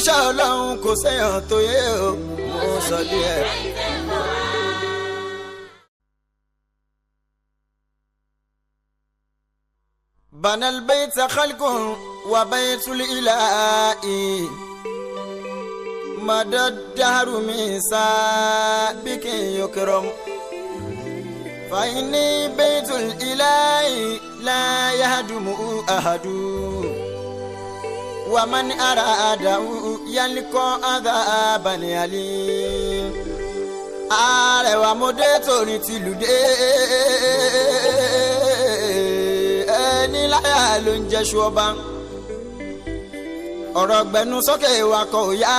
Iṣẹ́ Ọlọ́run kò séèyàn tó yé o, mo sọ díẹ̀. بنى البيت خلق وبيت الإله مدى الدهر من سابق يكرم فإني بيت الإله لا يهدم أحد ومن أراده يلقى عذابا أليم. Arẹwà mo dé torí tìlú dé, ẹni láyà ló ń jẹ́ṣu ọba. Ọ̀rọ̀ gbẹnu sókè wa kò yá,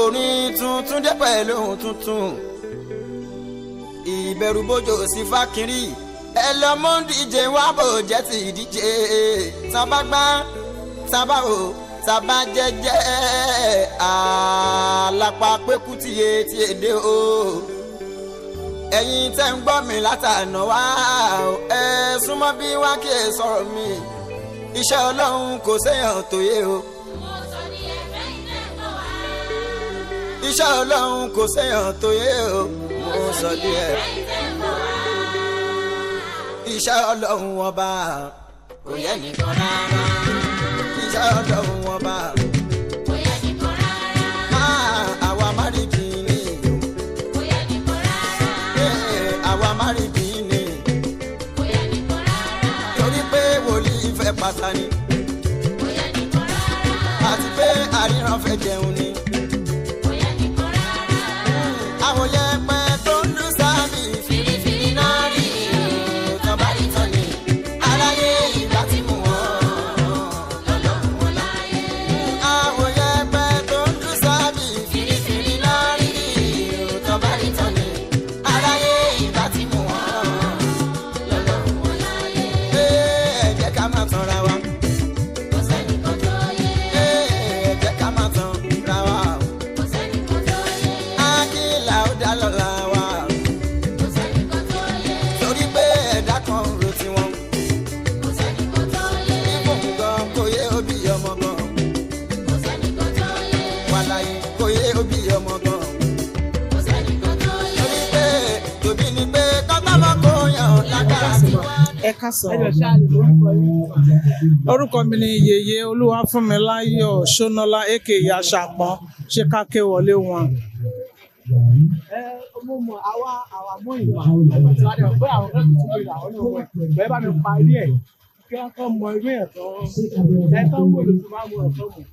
orin tuntun dé pẹ̀lú ohun tuntun. Ìbẹ̀rù bójò sí fákìrì, ẹ lọ mú díje wá bò jẹ́ ti ìdíje. Tábà gbá tábà o tábà jẹ́jẹ́, àlàpà pẹ́kú tiye tí èdè o. Ẹ̀yin tẹ́ ń gbọ́ mi látànà wá, ẹ súnmọ́ bí wá kí ẹ sọ̀rọ̀ mi. Iṣẹ́ Ọlọ́run kò séèyàn tó yé o. Iṣẹ́ Ọlọ́run kò séèyàn tó yé o, mo sọ díẹ̀. Iṣẹ́ Ọlọ́run ọba kò yẹ nìkan rárá. Iṣẹ́ Ọlọ́run ọba Kò yẹ nìkan rárá. Àwa má rí kìíní. Kò yẹ nìkan rárá. Àwa má rí kìíní. Kò yẹ nìkan rárá. Torí pé wòlíì fẹ́ pàtà ni, Kò yẹ nìkan rárá. àti pé àríran fẹ́ jẹun ni. Kò yẹ nìkan rárá. Àwọn yẹpẹ tó ń dún sábì Fìrífìrí náà rí. tán bá rí tán ni aráyé ìgbà tí mú wọn. Lọ́lọ́run wọn láyé. Àwọn yẹpẹ tó ń dún sábì Fìrífìrí náà rí. tán bá rí tán ni aráyé ìgbà tí mú wọn. Lọ́lọ́run wọn láyé. Ẹ jẹ́ ká má tanra wa. Kò sẹ́nìkan tó yé. Ẹ jẹ́ ká má tanra wa. Kò sẹ́nìkan tó yé. Ákìlà ó dá lọ́la wa. Kò sẹ́nìkan tó yé. Torí pé ẹ̀dá kan ro tiwọn. Kò sẹ́nìkan tó yé. Fóun gan kò yé òbí ọmọ gan. Kò sẹ́nìkan tó yé. Wàláyé kò yé òbí ọmọ gan. Kò sẹ́nìkan tó yé. Torí pé tòbí ni pé kọ́tà mọ́ kó yàn lágbára sí wa. Ẹ káàsán. Orúkọ mi ni Yèyé Olúwafúnmiláyọ̀ Ṣónọlá aka Ìyá Ṣàpọ́n, ṣé ká ké wọlé wọn. Mo mọ àwa mọ ìwà tí wàá dẹ̀ pé àwọn kan tuntun lè àwọn náà mọ bẹ́ẹ̀ bá mi parí ẹ̀ kí wọ́n kọ́ mọ irú ẹ̀ tó ẹ̀ tó ń wò ló tún máa mú ẹ̀ tó mọ̀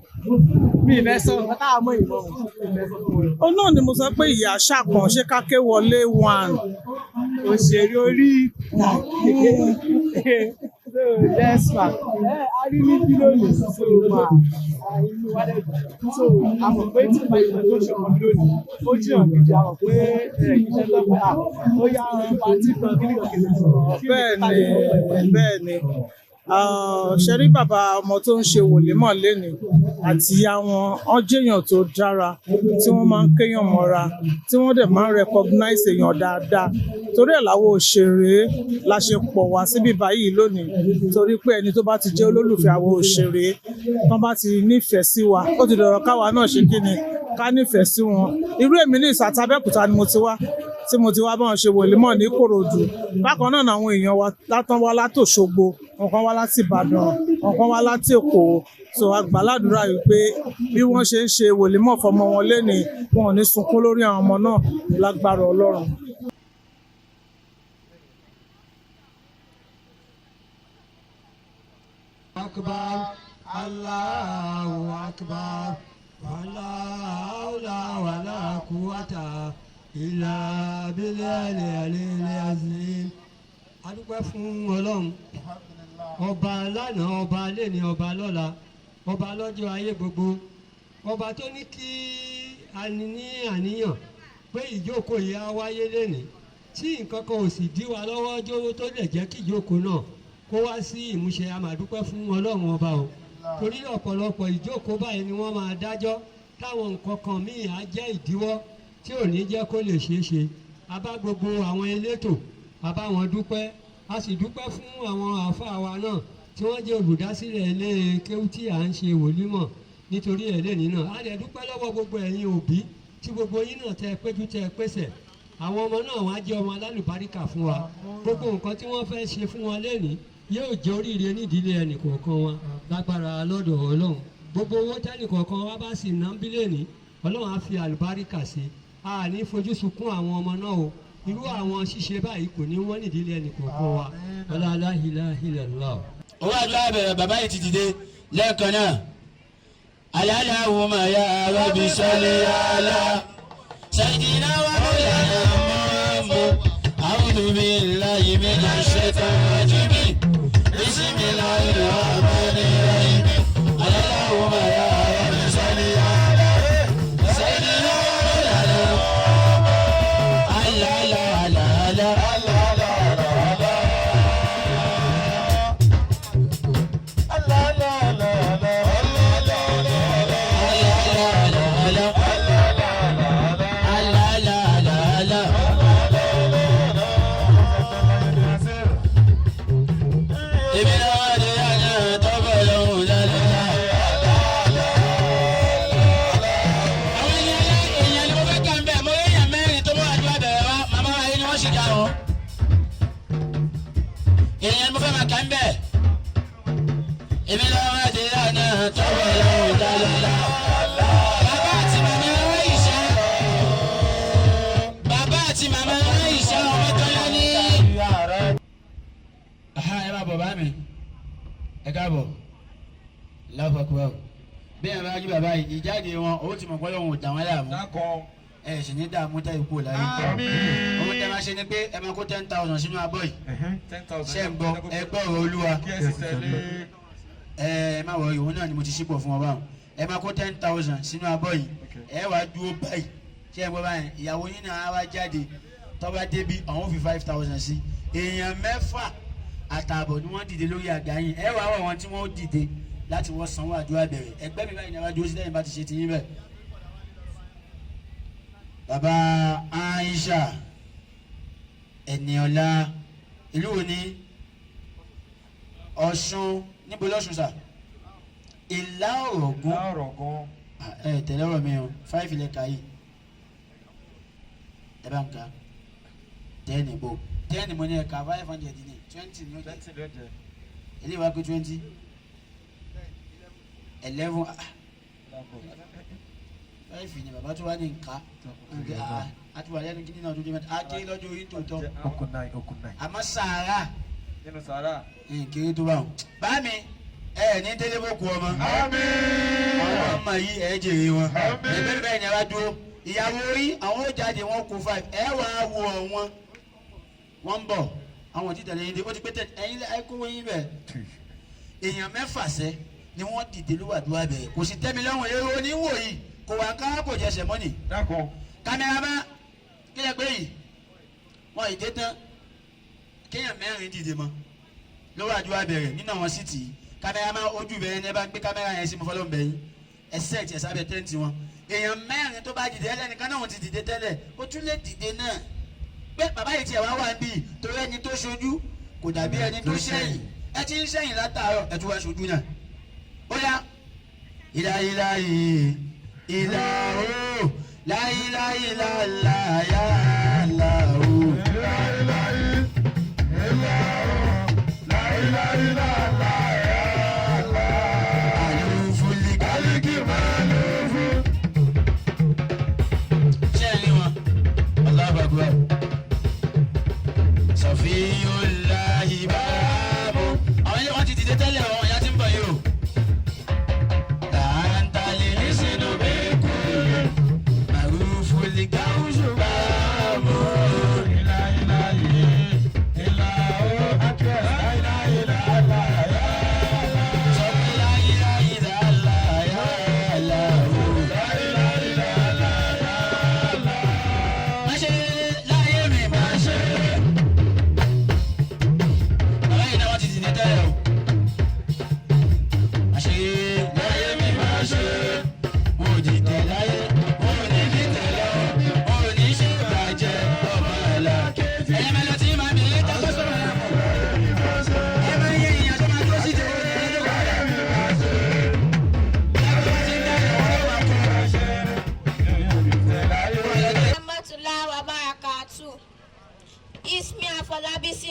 mi ìfẹ́ sọ nǹkan tá a mọ ìmọ̀ mi ìfẹ́ sọ fún wọn. Ó náà ni mo sọ pé Ìyá Ṣàpọ́n, ṣé ká ké wọlé wọn. Òṣèré orí ìtàgé. So yes ma, ẹ a rí ní bí lónìí, so ma inú wa dẹ̀ dùn. So a mọ̀ pé tí ìgbà ìgbà tó ṣe kan lónìí ó jìnnà gidi, a mọ̀ pé ẹ iṣẹ́ tó pé à ó yá pàtí kan kí nìkan kìí sọ. Bẹ́ẹ̀ ni, bẹ́ẹ̀ ni. Ṣe rí bàbá ọmọ tó ń ṣe wòlímọ̀ lénìí àti ìyá wọn, wọ́n jẹ́yàn tó dára tí wọ́n máa ń kéyàn mọ́ra, tí wọ́n dẹ̀ máa ń recognize èèyàn dáadáa. Torí ẹ̀ láwọn òṣèré la ṣe pọ̀ wá síbí báyìí lónìí, torí pé ẹni tó bá ti jẹ́ olólùfẹ́ àwọn òṣèré, tán bá ti nífẹ̀ẹ́ sí wa, ó ti dọ̀rọ̀ káwa náà ṣe kí ni ká nífẹ̀ẹ́ sí wọn. Irú èmi ní ìsàtà Abẹ́òkúta ni mo ti wá, tí mo ti wá báwọn ṣe wòlímọ̀ ní Ìkòròdú. Bákan náà làwọn èèyàn wa látàn wá látòṣogbo, wọn kan wá láti Ìbàdàn, wọn kan wá láti Èkó. So a gbà ládùúrà yìí pé bí wọ́n ṣe ń ṣe wòlímọ̀ fọmọ wọn lénìí, wọn ò ní sunkún lórí àwọn ọmọ náà lágbára Ọlọ́run. Akbar, Allahu Akbar, wala hawla wala quwwata illa billahi alil azim. A dúpẹ́ fún Ọlọ́run, ọba lánàá, ọba léni, ọba lọ́la, ọba lọ́jọ́ ayé gbogbo, ọba tó ní kí a ní àníyàn pé ìjókòó yìí á wáyé lénìí, tí nǹkan kan ò sì dí wa lọ́wọ́ jówó tó lè jẹ́ kí ìjókòó náà kó wá sí ìmúṣẹ. A máa dúpẹ́ fún Ọlọ́run ọba o, torí ọ̀pọ̀lọpọ̀ ìjókòó báyìí ni wọ́n máa dájọ́ táwọn nǹkan kan míì á jẹ́ ìdíwọ́ tí ò ní jẹ́ kó lè ṣeé ṣe. A bá gbogbo àwọn elétò, a bá wọn dúpẹ́, a sì dúpẹ́ fún àwọn àáfàá wa náà tí wọ́n jẹ́ olùdásílẹ̀ ilé kéwú tí à ń ṣe wòlímọ̀. Nítorí ẹ̀ lẹ́ni náà, a lè dúpẹ́ lọ́wọ́ gbogbo ẹ̀yin òbí tí gbogbo yín náà tẹ péjú tẹ pèsè. Àwọn ọmọ náà wọ́n á jẹ́ ọmọ alálùbáríkà fún wa. Gbogbo nǹkan tí wọ́n fẹ́ ṣe fún wọn lẹ́ni yóò jẹ́ oríire nídìílé ẹnìkọ̀ọ̀kan wọn lágbára lọ́dọ̀ Ọlọ́run. Gbogbo owó tẹ́nìkọ̀ọ̀kan wa bá sì ná bílẹ̀nì, Ọlọ́run á fi àlùbáríkà sí i. A ní fojú sunkún àwọn ọmọ náà o. Irú àwọn ṣíṣe báyìí kò ní wọ́n nídìílé ẹnìkọ̀ọ̀kan wa. Ọlá la ilaha illallah. Owó àdúrà bẹ̀rẹ̀, bàbá yìí ti dìde lẹ́ẹ̀kan náà. Allahumma ya Rabbi salli ala sayyidina wa mawlana Muhammad. A'udhu billahi minash shaitanir rajim. Bismillahir rahmanir rahim. Allahumma ya Rabbi salli ala sayyidina wa mawlana Muhammad. Allah Allah Allah Allah Allah. Èèyàn mo fẹ́ máa kà ń bẹ̀. Èmi lọ́wọ́ àti ìlànà tọ́wọ́ lọ́wọ́ dáadáa. Bàbá àti màmá Aisha. Bàbá àti màmá Aisha ọmọ tọ́lá ní. Ẹ máa bọ̀ bá mi. Ẹ káàbọ̀. Láfọ̀kúwà. Bí ẹ bá rí bàbá yìí, ìjáde wọn, ó ti mọ̀ pé òun ò dà wọ́n láàmú. Ẹ sì ní dààmú tẹ́ ikú láyé. Ohun tẹ́ máa ṣe ni pé ẹ máa kó 10,000 sínú abọ́ yìí. Ṣé ń gbọ́? Ẹ gbọ́ ọ̀rọ̀ Olúwa. Ẹ má wọ ìwọ náà ni mo ti ṣípò fún ọ báwọn. Ẹ máa kó 10,000 sínú abọ́ yìí. Ẹ wá dúró báyìí. Ṣé ẹ gbọ́ báyìí? Ìyàwó yín náà á wá jáde. Tó bá débi, àwọn ò fi 5,000 sí. Èèyàn 6.5 ni wọ́n dìde lórí àga yín. Ẹ wá wọ̀ wọn tí wọ́n dìde láti wọ́n sanwó àdúrà bẹ̀rẹ̀. Ẹgbẹ́ mi báyìí ni a wá dúró sí lẹ́yìn bá ti ṣe ti yín bẹ̀. Bàbá Aisha Ẹniọlá, ìlú wo ni? Ọ̀ṣun. Níbo lọ́ṣun sà? Ìlá Ọ̀rọ̀gún. Ẹ tẹ̀lé ọ̀rọ̀ mi o, 5 ilẹ̀ kà yìí. Ẹ bá ń ka 10 bò 10 mo ní ẹ̀ka 500 ní 20 ní ó jẹ́. Eléyìí wá pé 20 11 5 ni bàbá tó wá ní nǹka àti wà lẹ́nu kíní náà tó dé mẹ́ta á dé lọ́jọ́ orí tòótọ́. Àmọ́ sàárà nkiri tó bá wọn. Bá mi ẹ ní délé bó ku ọmọ. Àwọn ọmọ yìí ẹ jèrè wọn. Ẹgbẹ́ bẹ́ẹ̀ ni ẹ bá dúró. Ìyàwó rí àwọn ó jáde wọn kó 5. Ẹ wà á wo ọ̀wọ́n. Wọ́n ń bọ̀. Àwọn tí tẹ̀lé yín dé. Ó ti pé tẹ̀ ẹ̀yin ẹ kó yín bẹ̀. Èèyàn 6 sẹ́ ni wọ́n dìde lówàdúrà bẹ̀rẹ̀. Kò sì tẹ́mi lọ́wọ́ èrò oníwò yìí. Kò wá ká kò jẹsẹ̀ mọ́nì. Kámẹ́rámà kí lẹ pé yìí? Wọ́n ì dé tán. Kéèyàn 4 dìde mọ́ lówó àdúrà bẹ̀rẹ̀ nínú àwọn síìtì yìí. Kámẹ́rámà ojú bẹ̀rẹ̀ ní ẹ bá gbé kámẹ́rà yẹn sí mo fọlọ́ bẹ̀ yín. Ẹsẹ̀ tiẹ̀ sábẹ́ tẹ́ǹtì wọn. Èèyàn 4 tó bá dìde ẹlẹ́nìkan náà wọ́n ti dìde tẹ́lẹ̀. Ó tún lè dìde náà. Pé bàbá yìí tiẹ̀ wá wà níbí torí ẹni tó ṣojú kò dàbí ẹni tó ṣẹ̀yìn. Ẹ ti ń ṣẹ̀yìn látàárọ̀ ẹ tún wá ṣojú náà. Ó yá ìlà ìlà yìí ìlà o láìláìlà láyà là o. Ṣé ẹ ní wọn? Allahu Akbar. Sọfíyùláhì báàbò. Àwọn ilé wọn ti dìde tẹ́lẹ̀, àwọn ìyá ti ń bọ̀ yìí o. Tàǹtàlì ní sínú bẹ́ẹ̀kú. Màrúfù lè gáwùsù.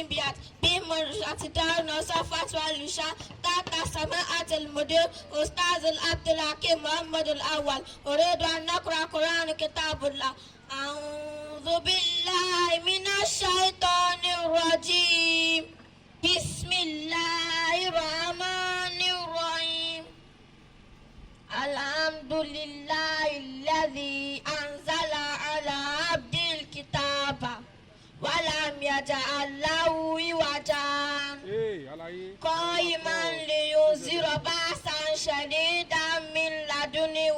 بيات بمرجعة دار نصفة والإشاء تحت سماعة المدير أستاذ عبد الحكيم محمد الأول. أريد أن نقرأ قرآن كتاب الله. أعوذ بالله من الشيطان الرجيم. بسم الله الرحمن الرحيم. الحمد لله الذي أنزل على عبده الكتاب ولم يجعل له عوجا قائما لينذر بأسا شديدا من لدنه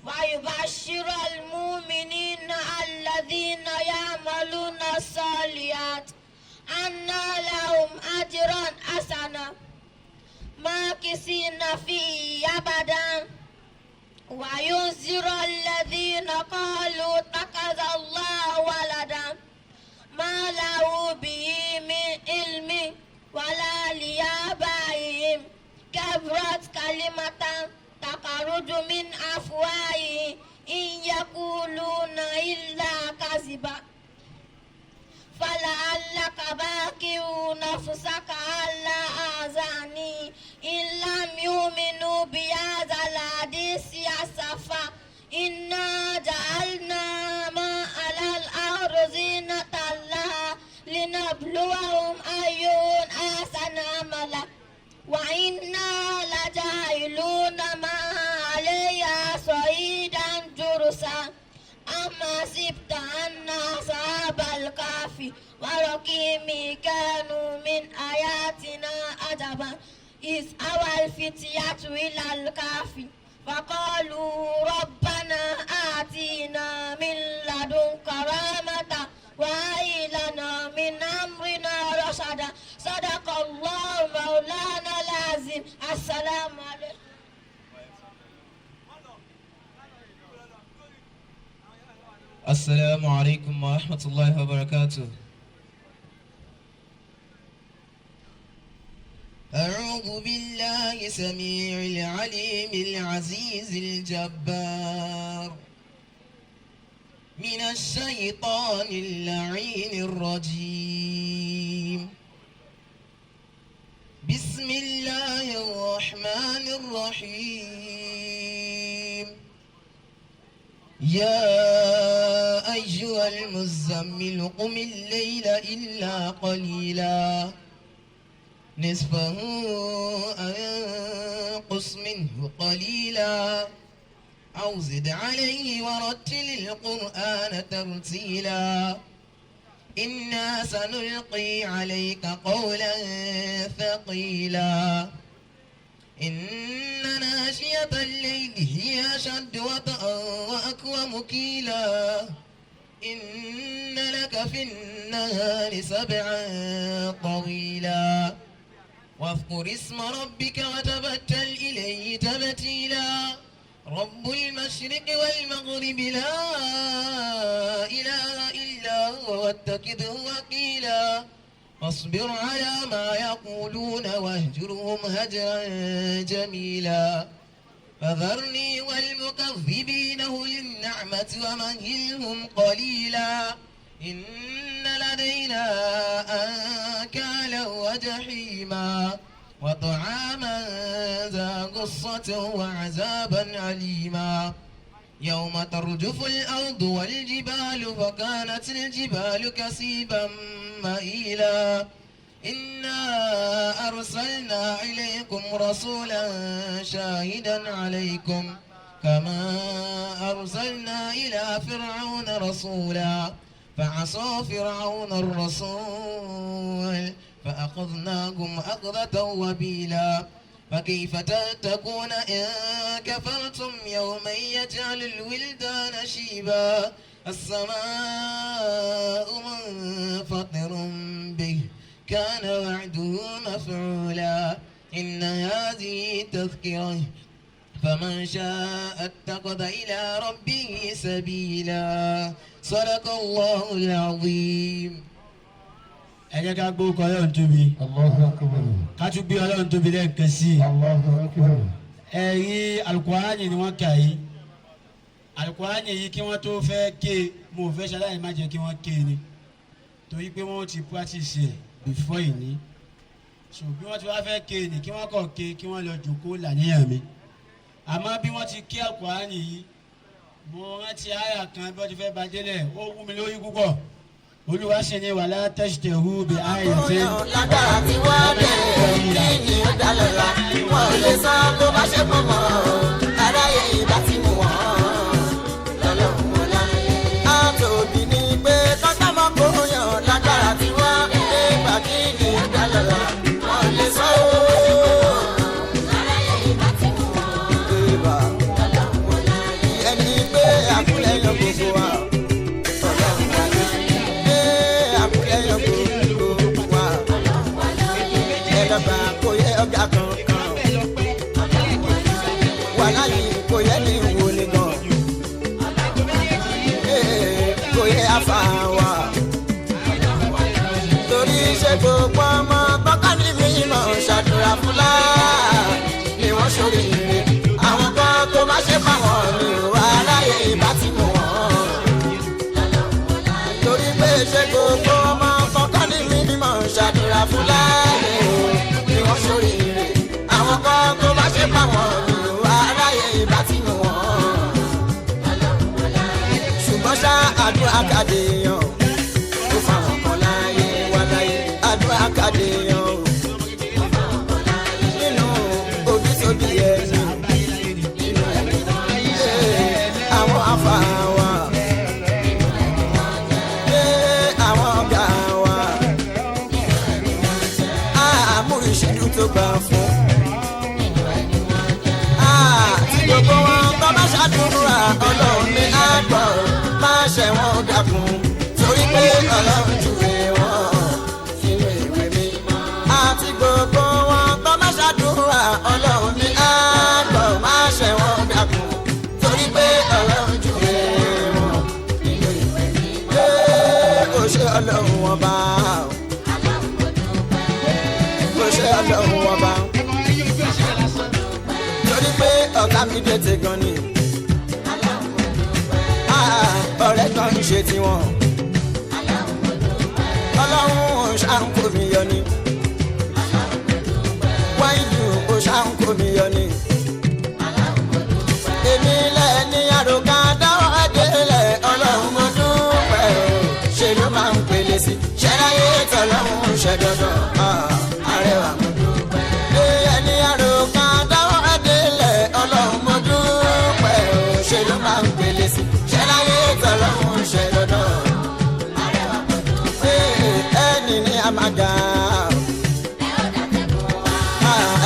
ويبشر المؤمنين الذين يعملون الصالحات أن لهم أجرا حسنا ماكثين فيه أبدا وينذر الذين قالوا اتخذ الله ولدا ما له به من علم ولا لآبائهم كبرت كلمة تخرج من أفواههم إن يقولون إلا كذبا فلعلك باخع نفسك على آثارهم إن لم يؤمنوا بهذا الحديث أسفا. إنا جعلنا ما على الأرض زينة لها لنبلوهم أيهم أحسن عملا وإنا لجاعلون ما عليها صعيدا جرزا. أم حسبت أن أصحاب الكهف والرقيم كانوا من آياتنا عجبا إذ أوى الفتية إلى الكهف فقالوا ربنا آتنا من لدنك رحمة وهيئ لنا من أمرنا رشدا. صدق الله مولانا العظيم. السلام عليكم. السلام عليكم ورحمة الله وبركاته. أعوذ بالله سميع العليم العزيز الجبار من الشيطان اللعين الرجيم. بسم الله الرحمن الرحيم. يا أيها المزمل قم الليل إلا قليلا نصفه أو انقص منه قليلا أو زد عليه ورتل القرآن ترتيلا. إنا سنلقي عليك قولا ثقيلا. إن ناشئة الليل هي أشد وطئا وأقوم قيلا. إن لك في النهار سبعا طويلا. واذكر اسم ربك وتبتل إليه تبتيلا. رب المشرق والمغرب لا إله إلا هو واتخذه وكيلا. فاصبر على ما يقولون واهجرهم هجرا جميلا. فذرني والمكذبين أولي النعمة ومهلهم قليلا. إن لدينا أنكالا وجحيما وطعاما ذا غصة وعذابا أليما. يوم ترجف الأرض والجبال فكانت الجبال كثيبا مهيلا. إنا أرسلنا إليكم رسولا شاهدا عليكم كما أرسلنا إلى فرعون رسولا. فعصى فرعون الرسول فأخذناهم أخذة وبيلا. فكيف تتقون إن كفرتم يوما يجعل الولدان شيبا. السماء منفطر به كان وعده مفعولا. إن هذه تذكرة فمن شاء اتخذ إلى ربه سبيلا. صدق الله العظيم. Ẹ jẹ́ ká gbórúkọ Ọlọ́run tóbi. Allahu akbar. Ká tún gbé Ọlọ́run tóbi lẹ́ẹ̀kan sí i. Allahu akbar. Ẹ̀rí alukurani ni wọ́n kà yìí. Alukurani yìí kí wọ́n tó fẹ́ ké, mo fẹ́ ṣaláì má jẹ́ kí wọ́n ké ni. Torí pé wọ́n ti practice ẹ̀ before ìní. So bí wọ́n ti wá fẹ́ ké ni kí wọ́n kọ̀ ké kí wọ́n lọ jòkó làníyàn mi. Àmọ́ bí wọ́n ti ké Àlùkùránì yìí, mo rántí àyà kan bí wọ́n ti fẹ́ ba délẹ̀, ó wú mi lórí púpọ̀. Olúwa sì ní wàlá tẹ́sítẹ̀rú bí àyà tẹ́. Lágbára tí wọ́n dé kí ni ó dá lọ́la, wọn ò lè san bó bá ṣe pọ̀ mọ́, aráyé ìbá ti mú wọn lọ́lọ́run wọn láyé. Àtòbí ni pé kọ́tà mọ́ kó yàn lágbára tí wọ́n dé bá kí ni ó dá lọ́la, wọn ò lè san ó. Ẹni pé àkúlẹ̀ yọ gbogbo wa. Ẹlọ́ba kò yẹ ọ̀gá kankan, wàláyé kò yẹ ní ìwò nìkan, kò yẹ afa wa. Torí ṣe gbogbo ọmọ bọ́kà ní mímọ́ ṣàdúrà fúlá ni wọ́n ṣoríire. Àwọn kan tó má ṣe fáwọn ni wàláyé ìbá ti mú wọn. Torí pé ṣe gbogbo ọmọ bọ́kà ní mímọ́ ṣàdúrà fúlá ni wọ́n ṣoríire. Àwọn kan tó bá ṣe fáwọn ni aráyé ìbá ti mú wọn. Ṣùgbọ́n ṣá àdúrà kàdé yan ó fáwọn kan láyé wá láyé, àdúrà kàdé yan ó nínú òbí tó bí ẹni àwọn afa wa, àwọn ọ̀gá wa, àmúrísídù tó gbà fún. Tí gbogbo wọn bá bá ṣàdúrà, Ọlọ́run ní àgbọ̀ má ṣe wọn dàkún, torí pé Ọlọ́run júwe wọn sínú ìwé mímọ́. Àti gbogbo wọn bá bá ṣàdúrà, Ọlọ́run ní àgbọ̀ má ṣe wọn dàkún, torí pé Ọlọ́run júwe wọn sínú ìwé mímọ́. Ó ṣe Ọlọ́run wọn bá ó ṣe Ọlọ́run wọn bá, torí pé ọ̀gá mi dé ti gan ni, ọ̀rẹ́ kan ń ṣe tiwọn, Ọlọ́run ò ṣàǹkó mi yọ ni, wáyé ò ṣàǹkó mi yọ ni. Èmi lẹ́ni àròkà dáwọ́ délẹ̀, Ọlọ́run mo dúpẹ́ o, ṣe ló máa ń pèlè sí ṣẹ́ráyé tọ́lọ́run ṣe dandan, arẹwà mo dúpẹ́. Ẹni àròkà dáwọ́ délẹ̀, Ọlọ́run mo dúpẹ́ o, ṣe ló máa ń pèlè sí ṣẹ́ráyé tọ́lọ́run ṣe dandan, arẹwà mo dúpẹ́. Ẹni ní a máa ga,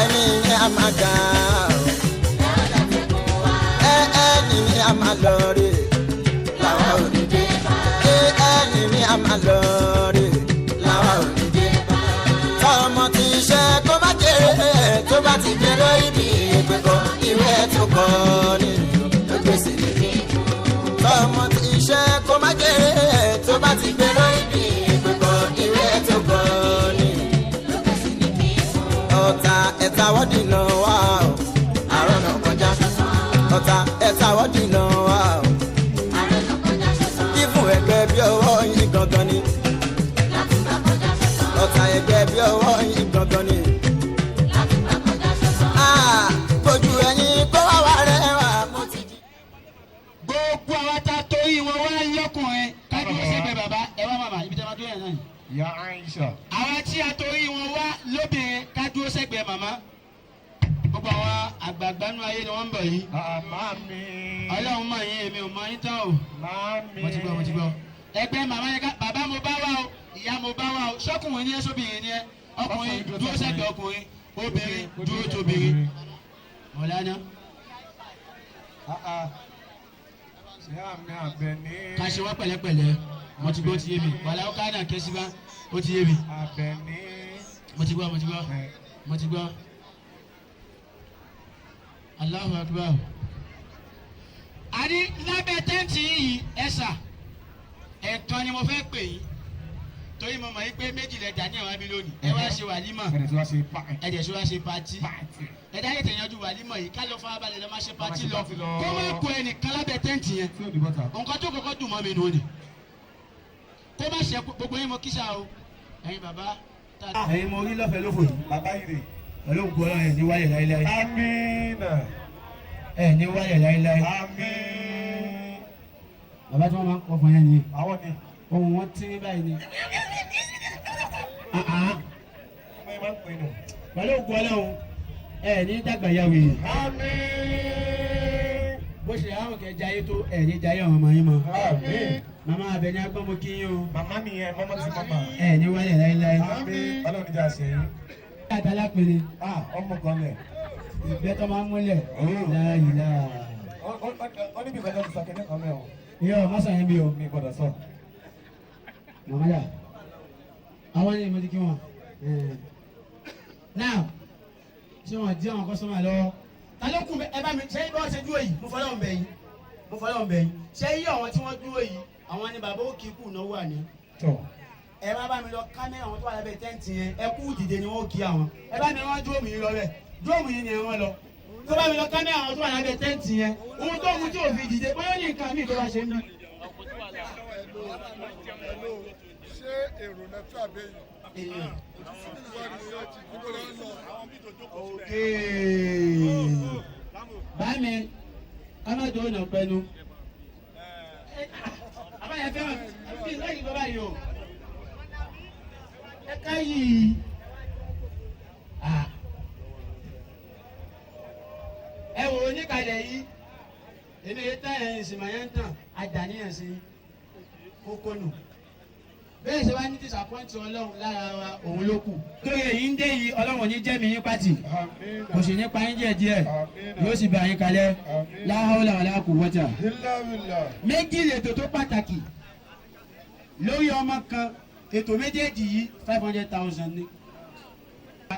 ẹni ní a máa ga, ẹni ní a máa lọ rè làwa ò ní dé, ẹni ní a máa lọ rè làwa ò ní dé. Tọmọ ti ṣe kó má jèrè, tó bá ti jèrè ibi ìpẹ́kọ̀ ìwé tó kọ́ ni ló gbèsè níbí. Tọmọ ti ṣe kó má jèrè, tó bá ti jèrè ibi ìpẹ́kọ̀ ìwé tó kọ́ ni ló gbèsè níbí. Ọ̀tá ẹ̀ta wọ́dì náà wà ó, àrùn náà kọjá. Ọ̀tá ẹ̀ta wọ́dì náà wà ó, ìfún ẹgbẹ́ bí ọwọ́ yín gangan ni. Ọ̀tá ẹgbẹ́ bí ọwọ́ yín gangan ni. Bójú ẹyin kó wá wá rẹ̀ wá mo ti di. Gbogbo àwọn ta torí wọn wá lọ́kùnrin kájú sẹ́gbẹ̀ẹ́ bàbá ẹ wá màmá ibi tí a máa dúró yẹn náà yìí. Ya Aisha. Àwọn tí a torí wọn wá lóbìnrin ká dúró sẹ́gbẹ̀ẹ́ màmá. Gbogbo àwọn àgbààgbà nínú ayé ni wọ́n ń bọ̀ yìí. Màmí. Ọlọ́run mọ̀ yín, èmi ò mọ̀ yín tán o. Màmí. Mo ti gbọ́, mo ti gbọ́. Ẹgbẹ́ màmá yẹn ká bàbá mo bá wá o, ìyá mo bá wá o, sọ́kùnrin ní ẹ́ sóbìnrin ní ẹ́, ọkùnrin dúró sẹ́gbẹ̀ẹ́ ọkùnrin, obìnrin dúró tóbìnrin. Mọ̀lánà. Ìyá mi Àbẹ̀ní. Ká ṣe wá pẹ̀lẹ́pẹ̀lẹ́, mo ti gbọ́, ó ti yé mi. Wàlá ó ká náà kẹ́síbá, ó ti yé mi. Àbẹ̀ní. Mo ti gbọ́, mo ti gbọ́, mo ti gbọ́. Allahu Akbar. Àní lábẹ́ tẹ́ǹtì yìí ẹ̀sà ẹ̀ẹ̀kan ni mo fẹ́ pè yín, torí mo mọ̀ yín pé méjì lẹ dà ní àwọn abí lónìí. Ẹ wá ṣe wàlímọ̀, ẹ̀dẹ̀ ṣe wá ṣe patí, ẹ̀dá yìí tẹ̀yànjú wàlímọ̀ yìí ká lọ fún abalẹ̀ lọ má ṣe patí lọ, kó má kó ẹnìkan lábẹ́ tẹ́ǹtì yẹn. Nǹkan tó kọ́kọ́ dùn mọ́ mi nù ni kó Kó má ṣe gbogbo yín mo kíṣà o. Ẹ̀yin bàbá. Ẹ̀yin mo rí lọ́fẹ̀ẹ́ lófò yìí. Bàbá yìí rè. Pẹ̀lú ògùn Ọlọ́run ẹ̀ ní wáyé láéláé. Amina. Ẹ̀ ní wáyé láéláé. Àmín. Bàbá tí wọ́n máa ń kọ́ fún yẹn ni. Àwọn ni. Ohun wọn tí ní báyìí ni. Wọ́n máa ń pè nù. Pẹ̀lú ògùn Ọlọ́run ẹ̀ ní dàgbà yà wèrè. Àmín. Bó ṣe àwọn kẹ jayé tó ẹ̀ ní jayé àwọn ọmọ yín mọ́. Àmín. Màmá Abẹ́ní agbọ́n mo kí yín o. Màmá nìyẹn, mọ́mọ́ ti màmá. Ẹ̀ ní wáyé láéláé. Àmín. Ọlọ́run níjà ṣe yín. Àtàlápẹ̀lẹ̀. Ah, ọmọ kan lẹ̀. Ìgbẹ́ tó máa ń múlẹ̀. Láyìí láà. Ó níbi ìkọjá ti sọ kẹ́kẹ́ kan mẹ́ o. Iyọ̀ má sàn yín bí o. Mi gbọ́dọ̀ sọ. Màmá yà. Àwọn ni mo ti kí wọn. Now, ṣé wọn di àwọn kọ́sọ́mà lọ́wọ́? Ta ló kù ẹ bá mi ṣé bí wọ́n ṣe dúró yìí? Mo fọlọ́ ń bẹ̀ yín. Mo fọlọ́ ń bẹ̀ yín. Ṣé yí àwọn tí wọ́n dúró yìí? Àwọn ni bàbá òkè kù náwó àná. Tọ̀. Ẹ má bá mi lọ kámẹ́rà àwọn tó wà lábẹ́ tẹ́ǹtì yẹn. Ẹ kú dìde ni wọ́n kí àwọn. Ẹ bá mi rán dúróòmù yìí lọ bẹ́ẹ̀. Dúróòmù yìí ni wọ́n lọ. Tó bá mi lọ kámẹ́rà àwọn tó wà lábẹ́ tẹ́ǹtì yẹn. Ohun tó mú tí ò fi dìde bóyá ní nǹkan míì tó bá ṣe ń bí. Ṣé èrò náà tó àbẹ́yìn? Èèyàn. Wọ́n ní wọ́n ti kí ló ń lọ. Okay. Bámi, ká má dúró nà pẹ́nu. Àbáyẹ fẹ́ràn bí lẹ́yìn bàbá yìí o. Ẹ ká yìí. Ẹ wò ó níkàlẹ̀ yìí. Èmi yìí tán ẹ̀yìn ìsìnmọ̀ yẹn ń tàn, àdàníyàn sí kókó nù. Bẹ́ẹ̀ ṣe wá ní disappoint Ọlọ́run lára wa, òun ló kù. Lórí èyí ń dé yìí, Ọlọ́run ò ní jẹ́ mi yín pàtì. Kò sì ní pa yín díẹ̀ díẹ̀. Yóò sì bá yín kalẹ̀. La hawla wala quwwata. Méjì lètò tó pàtàkì lórí ọmọ kan, ètò méjèèjì yìí 500,000 ni.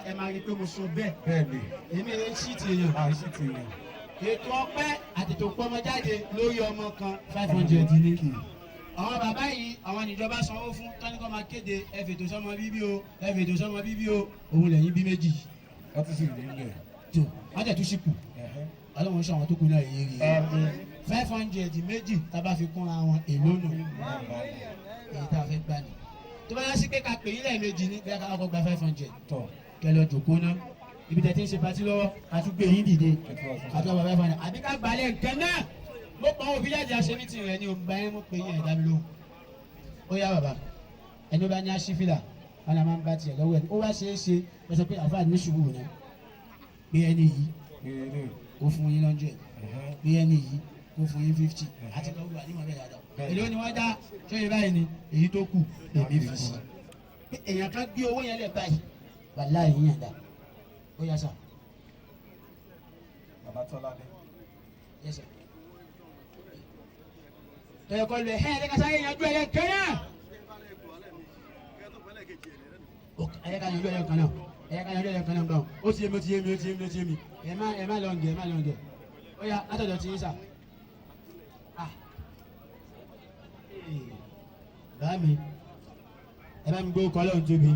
Ẹ máa rí i pé mo sọ bẹ́ẹ̀. Bẹ́ẹ̀ni. Èmi lè ṣí ti èèyàn. À ń ṣí ti èèyàn. Ètò ọpẹ́ àti ètò pọ́nmọ́jáde lórí ọmọ kan 500 ni. Àwọn bàbá yìí àwọn ìjọba sanwó fún tọ́níkọ́ máa kéde ẹ fètò sọ́mọ bíbí o, ẹ fètò sọ́mọ bíbí o, òun lẹ́yìn bí méjì. Wọ́n ti sì rí ilẹ̀. Tó wọ́n tẹ̀ tún sí kù. Ọlọ́run sọ àwọn tó kù náà yé rí. 500 méjì tá a bá fi kúnra wọn èló nù. Èyí tá a fẹ́ gbà ní. Tó bá yá sí pé ká pè yín lẹ́ẹ̀mejì ní bí a kọ́ gba 500. Tọ̀. Kẹ lọ jòkó ná. Ibi tẹ̀ tí ń ṣe patí lọ́wọ́, a tún gbé yín dìde. A tún gba 500. Àbí ká gbalẹ̀ nǹkan náà. Mo pa àwọn òbí jáde aṣẹ ní tirẹ̀ ní òǹgbà yẹn mo pè yín ẹ̀dá mi lóhùn. Ó yá bàbá, ẹni ó bá ní aṣífìlà, wọn máa ń bá tiẹ̀ lọ́wọ́ ẹ̀. Ó wá ṣeé ṣe, mo sọ pé àfáà ní sùúrù náà. Pé ẹni yìí kó fún yín 100, pé ẹni yìí kó fún yín 50, àti lọ́wọ́ àdìmọ̀ bẹ́ẹ̀ dáadáa. Èló ni wọ́n dá ṣé báyìí ni èyí tó kù èmi fi sí. Èèyàn kan gbé owó yẹn lẹ̀ báyìí, wàláhì yín yàn dá. Ó yá sà. Bàbá Tọ́lá ni. Yes sir. Tọ́yọ̀ kọ́ lu ẹ̀ ẹ́ ẹ̀ka sáré yanjú ẹ̀yẹ kan náà. Ẹ̀yẹ ká yanjú ẹ̀yẹ kan náà. Ẹ̀yẹ ká yanjú ẹ̀yẹ kan náà báwo. Ó ti yé mi, ó ti yé mi, ó ti yé mi, ó ti yé mi. Ẹ má lọ ǹgẹ̀, ẹ má lọ ǹgẹ̀. Ó yá látọ̀dọ̀ ti yín sà. Bá mi, ẹ bá mi gbé ọkọ̀ Ọlọ́run tóbi.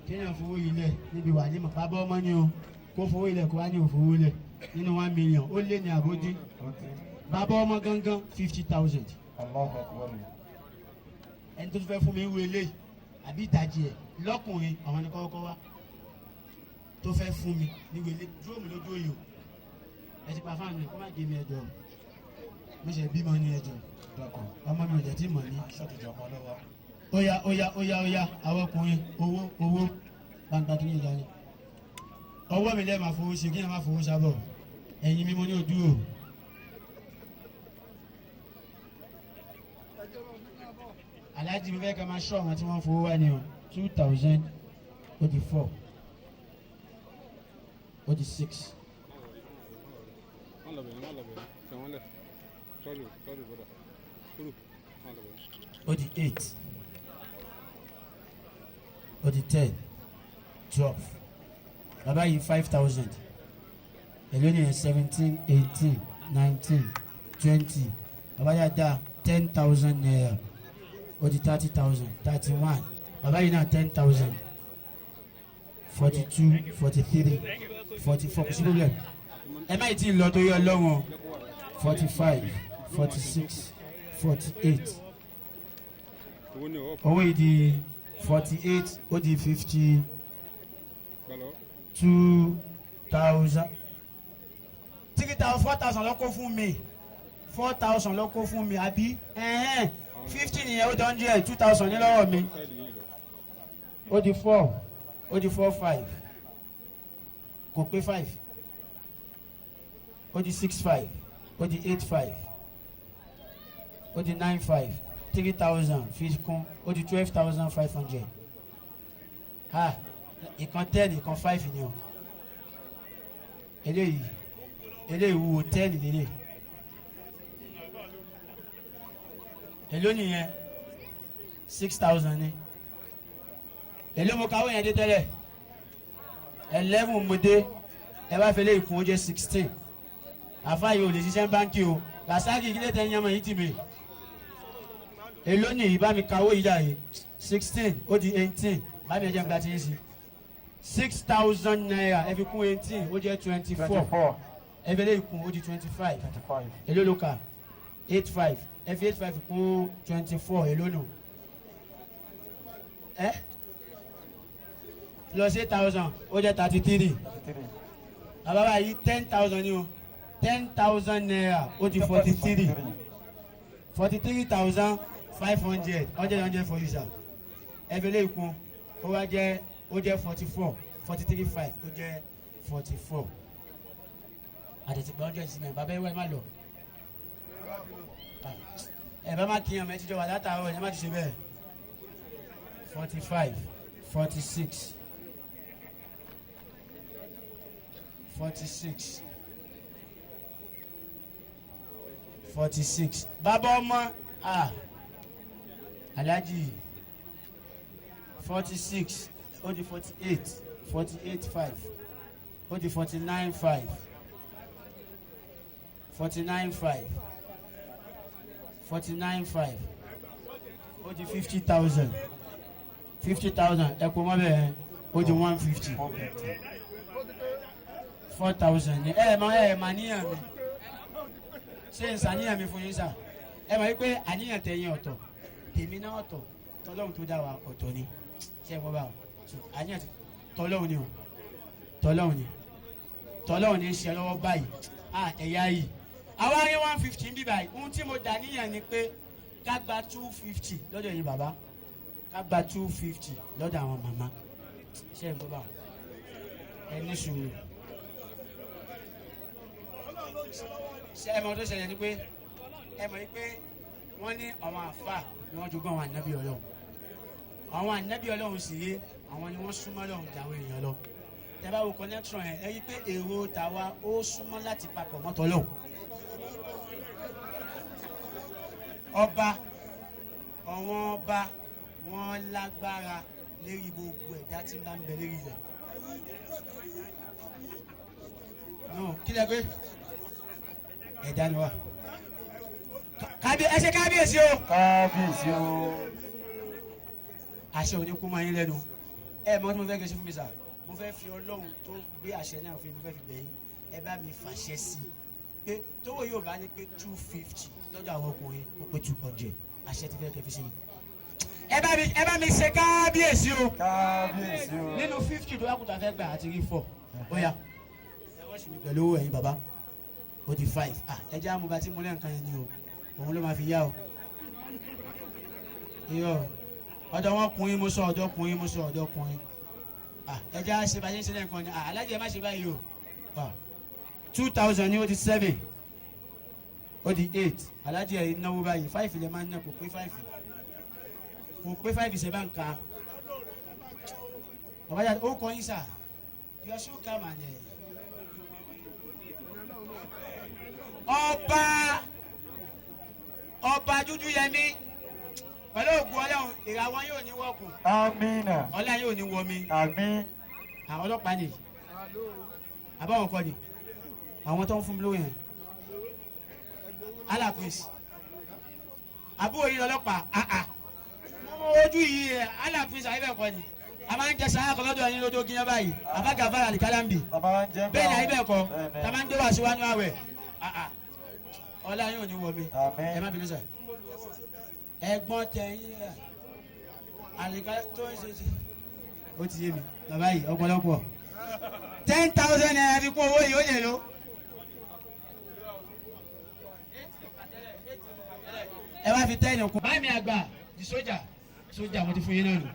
Kéèyàn fowó yìí lẹ̀ níbi wà ní mọ̀pá bọ́ ọmọ ni o. Kó fowó ilẹ̀ kó wá ní òfowó lẹ̀ nínú 1 million. Ó lé ní àbódí. Bàbá ọmọ gangan 50,000. Ẹni tó tún fẹ́ fún mi ń wo eléyìí àbí ìdajì ẹ̀ lọ́kùnrin àwọn ẹni kọ́kọ́ wá tó fẹ́ fún mi ní wo eléyìí dúró mi lójú òye o. Ẹ ti pa fáànù ẹ̀ kó má gé mi ẹjọ́. Mo ṣe bímọ ní ẹjọ́. Ọmọ mi ò jẹ́ tí mọ̀ ní. Óyá óyá óyá óyá àwọn ọkùnrin owó owó gbangba kí ni ìdáni. Ọwọ́ mi lẹ́ẹ̀ máa fowó ṣe kí ni máa fowó sábọ̀. Ẹ̀yin mímú ní ojú o. Aláàjì mi fẹ́ ká máa ṣọ́ àwọn tí wọ́n fowó wá ní o 2,000 ó di 4 ó di 6. Ó di 8 ó di 10 12 bàbá yìí 5,000 èló ni 17 18 19 20 bàbá yà dá 10,000 naira. Ó di 30,000 31 bàbá yìí náà 10,000 42 43 44 kò sí problem. Ẹ má yìí tí ì lọ torí Ọlọ́run 45 46 48 Owó yìí di 48, ó di 52,000, 3,000, 4,000 ló kó fún mi, 4,000 ló kó fún mi, àbí 50 nìyẹn, ó di 100, 2,000 ní lọ́wọ́ mi, ó di 4, ó di 4 5, kò pé 5, ó di 6 5, ó di 8 5, ó di 9 5, 3,000 fi kún, ó di 12,500. Ha, ìkan 10, ìkan 5 ni o. Eléyìí wúwo 10 lélẹ̀. Èló nìyẹn? 6,000 ni. Èló mo kàwé yẹn dé tẹ́lẹ̀? 11 mo dé. Ẹ bá fẹlẹ́ ìkún, ó jẹ́ 16. Àfa yìí ò lè ṣiṣẹ́ báńkì o. Làṣáàkì kílẹ̀ tẹ́ ń yánmọ̀ yìí tì mí. Èló nìyí? Bá mi kàwé yìí dà yìí. 16, ó di 18. Bá mi ẹ jẹ́ n gba ti yín sí. 6,000 naira, ẹ fi kún 18, ó jẹ́ 24. Ẹ fi lè kún, ó di 25. Èló ló kà? 8 5. Ẹ fi 8 5 kún 24, èló nù? Ẹ plus 8,000, ó jẹ́ 33. Bàbá báyìí 10,000 ni o. 10,000 naira, ó di 43. 43,500, 100 for you sir. Ẹ fi lè kún, ó wá jẹ́, ó jẹ́ 44, 43,5, ó jẹ́ 44. Àtẹ̀tìgbà 100 sí mẹ́rin. Bàbá ẹ wá, ẹ má lọ. Ẹ bá má kíyàn mẹ́ tíjọba látàárọ̀, ẹ má ti ṣe bẹ́ẹ̀. 45, 46, 46, 46. Bàbá ọmọ, Alhaji, 46, ó di 48, 48,5, ó di 49,5, 49,5, 49,5, ó di 50,000, 50,000. Ẹ kò mọ bẹ́ẹ̀, ó di 150, 4,000 ni. Ẹ mọ, ẹ mà níyàn mi, ṣé n sàníyàn mi fún yín sà? Ẹ mọ̀ wípé àníyàn tẹ̀yìn ọ̀tọ̀, tèmi náà ọ̀tọ̀, tọ́lọ́hun tó dá wa ọ̀tọ̀ ni. Ṣé ẹ mọ̀ bá o? Àníyàn tọ́lọ́hun ni o, tọ́lọ́hun ni, tọ́lọ́hun ni ń ṣe lọ́wọ́ báyìí. Ẹ̀yà yìí àwa rí 150 bí báyìí. Ohun tí mo dà níyàn ni pé ká gba 250 lọ́dọ̀ yìí bàbá, ká gba 250 lọ́dọ̀ àwọn màmá. Ṣé ẹ mọ̀ bá o? Ẹ ní sùúrù. Ṣé ẹ mọ̀ tó ṣẹlẹ̀ ni pé ẹ mọ̀ pé wọ́n ní àwọn àfà ni wọ́n jogún àwọn ànábì Ọlọ́run. Àwọn ànábì Ọlọ́run sì yé, àwọn ni wọ́n súnmọ́ Ọlọ́run jà àwọn èèyàn lọ. Tẹ́ bá wo connection yẹn, ẹ rí pé èrò tàwa ó súnmọ́ láti papọ̀ mọ́tò Ọlọ́run. Ọba, àwọn ọba wọn lágbára lérí gbogbo ẹ̀dá tí ń bá ń bẹ lérí ilẹ̀. Kí lẹ pé ẹ̀dá ni wá. Ẹ ṣe kábíyèsí o. Kábíyèsí o. Àṣẹ òní kú máa yín lẹ́nu. Ẹ mọ tí mo fẹ́ kẹ́ ṣe fún mi sà. Mo fẹ́ fi Ọlọ́run tó gbé àṣẹ náà fún mi, mo fẹ́ fi bẹ̀ yín. Ẹ bá mi fàṣẹ sí i pé tówó yóò bá ní pé 250 lọ́dọ̀ àwọn ọkùnrin, ó pé 200. Àṣẹ ti fẹ́ kẹ́ fi sí mi. Ẹ bá mi ṣe kábíyèsí o. Kábíyèsí o. Nínú 50 tó wákùtà fẹ́ gbà àti rí 4. Ó yá, ẹ wọ́n sì mi pẹ̀lú owó ẹ̀yin bàbá. Ó di 5. Ẹ jẹ́ àmúba tí mo lẹ́ nǹkan yẹn ni o. Òun ló máa fi yá o. Irọ́, ọ̀dọ̀ wọn kùnrin mo sọ, ọ̀dọ̀ kùnrin mo sọ, ọ̀dọ̀ kùnrin. Ẹ jẹ́ àṣẹ bá ṣe ń ṣe lẹ́ǹkan ni. Alájẹ ẹ má ṣe báyìí o. 2,000 ni, ó di 7, ó di 8. Alájẹ ẹ náwó báyìí, 5 lè máa ń ná, kò pé 5, kò pé 5 ṣe bá ń ka. Bàbá yàtọ̀, ó kọ́ yín sà. You are so calm and ọba dúdú yẹmí pẹ̀lú ògùn Ọlọ́run, ìràwọ̀ yóò ní wọ́ọ̀kùn. Amina. Ọlá yóò ní wọmi. Àmín. Àwọn ọlọ́pàá ni, àbáwọn kọ́ ni, àwọn tó ń fún mi lówó yẹn. Alapis, àbúrò yìí lọ́lọ́pàá. Mo ojú yìí ẹ̀ Alapis àyẹ̀bẹ̀ kọ́ ni. A máa ń jẹ sáyà kan lọ́dọ̀ yín lódó gíná báyìí. Àbágàfàrà ní kálámbì. Bẹ́ẹ̀ ni àyẹ̀bẹ̀ kọ́, tá a máa ń gbé wá síwájú àwẹ̀. Ọlá yóò ní wọmi. Ẹ má bínú sà. Ẹ̀gbọ́n tẹ̀yìn rẹ̀. Àlìká tó ń ṣe ti. Ó ti yé mi bàbá yìí ọ̀pọ̀lọpọ̀ ₦10,000 fi kún owó yìí ó lè lò. Ẹ wá fi 10 kún. Báyìí mi àgbà di sójà sójà mo ti fún yín náà nù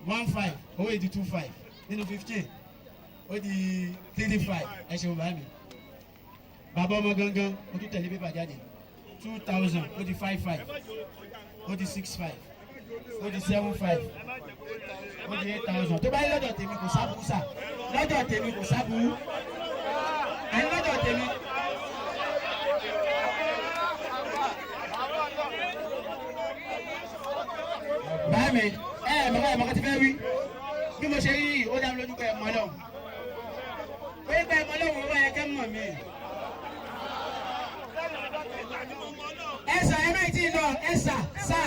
1,500 owó yìí di 2,500 nínú 15 ó di 3,500. Ẹ ṣeun báyìí mi. Bàbá ọmọ gangan ó tún tẹ̀lé pépà jáde 2,000 ó di 5,500 ó di 6,500 ó di 7,500 ó di 8,000. Tó bá yẹ lọ́dọ̀ tèmi kò sábúrú sà, lọ́dọ̀ tèmi kò sábúrú, àní lọ́dọ̀ tèmi. Báyìí mi ẹ ẹ mọ̀ká ẹ mọ̀ká ti fẹ́ wí bí mo ṣe rí yìí ó dá mi lójú pé ẹ mọ̀ lọ́hùn pé ẹ mọ̀ lọ́hùn ó bá yẹ kẹ́ mọ̀ mí. Ẹsà ẹ máa ti lọ ẹsà sá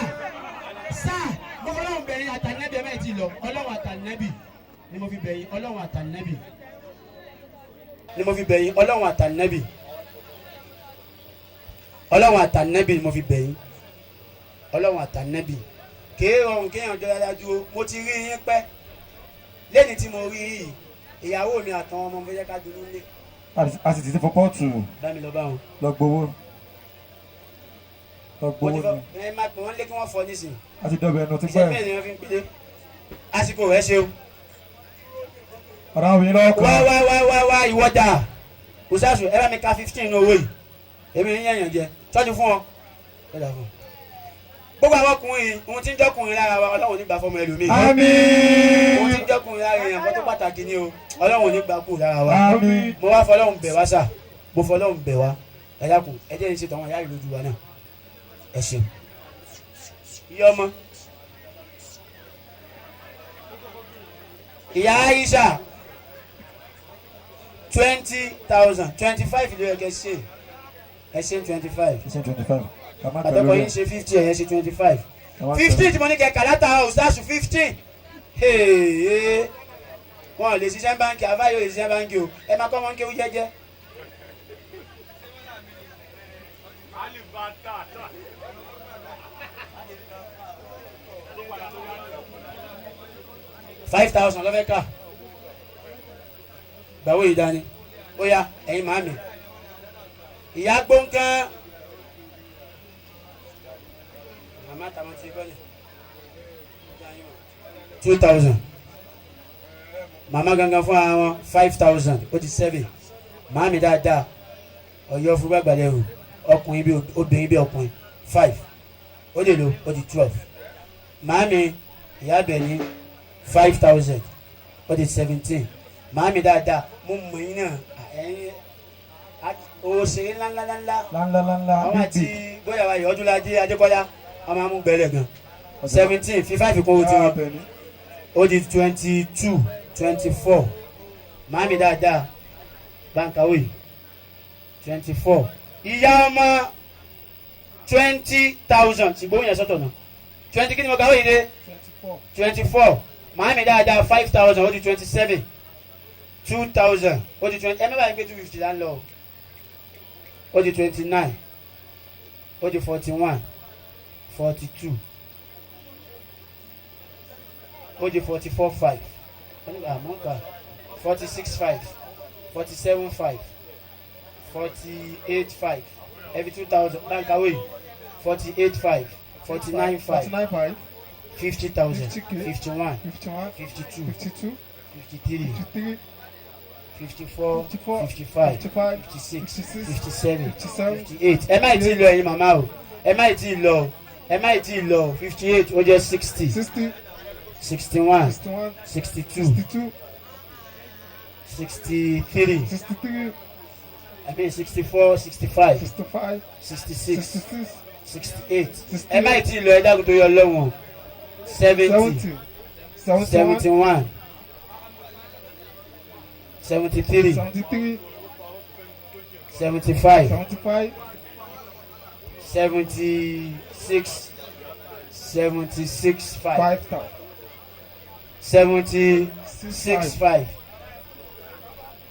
sá mo fọlọ́hún bẹ̀yìn àtànẹ́bì ẹ máa ti lọ ọlọ́hun àtànẹ́bì ni mo fi bẹ̀yìn ọlọ́hun àtànẹ́bì ni mo fi bẹ̀yìn ọlọ́hun àtànẹ́bì ọlọ́hun àtànẹ́bì ni mo fi bẹ̀yìn ọlọ́hun àtànẹ́bì. Kèé rọrùn kéèyàn jọ dáadáa dúró. Mo ti rí yín pẹ́ lẹ́ni tí mo rí yìí ìyàwó mi àtàwọn ọmọ mi fẹ́ jẹ́ ká dunú lé. A sì ti fọ pọ́ọ̀tù. Bá mi lọ bá wọn. Lọ gbowó. Lọ gbowó ni. Ẹ máa pè wọ́n lé kí wọ́n fọ nísìnyí. A ti dọ̀bẹ̀ ẹnu ti pẹ́. Iṣẹ́ bẹ́ẹ̀ ni wọ́n fi ń pélé. Àsìkò rẹ̀ ṣe o. Ọ̀rọ̀ àwọn obìnrin lọ́wọ́ kan. Wá wá wá wá wá ìwọ́jà. Òṣàṣù ẹ bá mi ka 15 ní owó yìí. Èmi ní yẹ̀yàn jẹ. Tọ́jú fún ọ. Tọ́jú fún ọ. Gbogbo àwọn ọkùnrin ohun tí ń jọkùnrin lára wa Ọlọ́run ò ní gbà fọmọ ẹlòmíì. Àmín. Ohun tí ń jọkùnrin lára èèyàn kan tó pàtàkì ni o. Ọlọ́run ò ní gbà kú lára wa. Àmín. Mo wá fọlọ́run bẹ̀ wá sà. Mo fọlọ́run bẹ̀ wá. Ẹ dákun ẹ jẹ́ ní ṣe tàwọn ìyá ìlú ojú wa náà. Ẹ ṣeun. Iye ọmọ. Ìyá Aisha 20,000 25 ló yẹ kẹ́ ṣe. Ẹ ṣe 25. Ṣe 25. Àtọ́kọ̀ yín ṣe 50 ẹ̀yẹ ṣe 25. 15 tí mo ní kẹ̀kẹ́ látara ọ̀sáàsù 15. Wọn ò lè ṣiṣẹ́ báńkì, àbáyọ̀ lè ṣiṣẹ́ báńkì o. Ẹ máa kọ́ wọn kéwú jẹ́jẹ́. $5,000 lọ́fẹ́ ká. Gbàwó yìí dání. Ó yá ẹ̀yin màámi. Ìyá gbóǹkan. Màmá tàwọn ti kọ́ni. 2,000. Màmá gangan fún ara wọn 5,000 ó di 7. Màámi dáadáa. Ọ̀yọ́ fún gbàgbàlẹ̀ o. Ọkùnrin bí obìnrin bí ọkùnrin 5. Ó lè lo ó di 12. Màámi ìyá Àbẹ̀ní 5,000 ó di 17. Màámi dáadáa mo mọ̀ yín náà ẹ̀yin òṣèré ńláńláńlá. Ńláńláńlá. Àwọn àti bóyá wa Ọdúnládé Adékọ́lá ọmọ amúgbẹ́lẹ̀ gan. 17 fi 5 kún owó tiwọn ó di 22 24. Màámi dáadáa báńkàwé 24. Ìyá ọmọ 20,000 ṣùgbọ́n òun yẹn sọ́tọ̀ náà 20 kí ni mo kàwé yìí dé 24. Màámi dáadáa 5,000 ó di 27. 2,000 ó di 20. Ẹ má bàa gbé 250 là ń lọ ó di 29 ó di 41 42 ó di 44,5 46,5 47,5 48,5 every 2,000 báńkàwé 48,5 49,5 50,000 51 52 53 54 55 56 57 58. Ẹ má ì tí ì lọ ẹ̀yin màmá o, ẹ má ì tí ì lọ, ẹ má ì tí ì lọ. 58 ó jẹ́ 60 61 62 63 64 65 66 68. Ẹ má ì tí ì lọ, ẹ dákun tó yọ lọ́wọ́n. 70 71 73 75 76 76,5 76,5.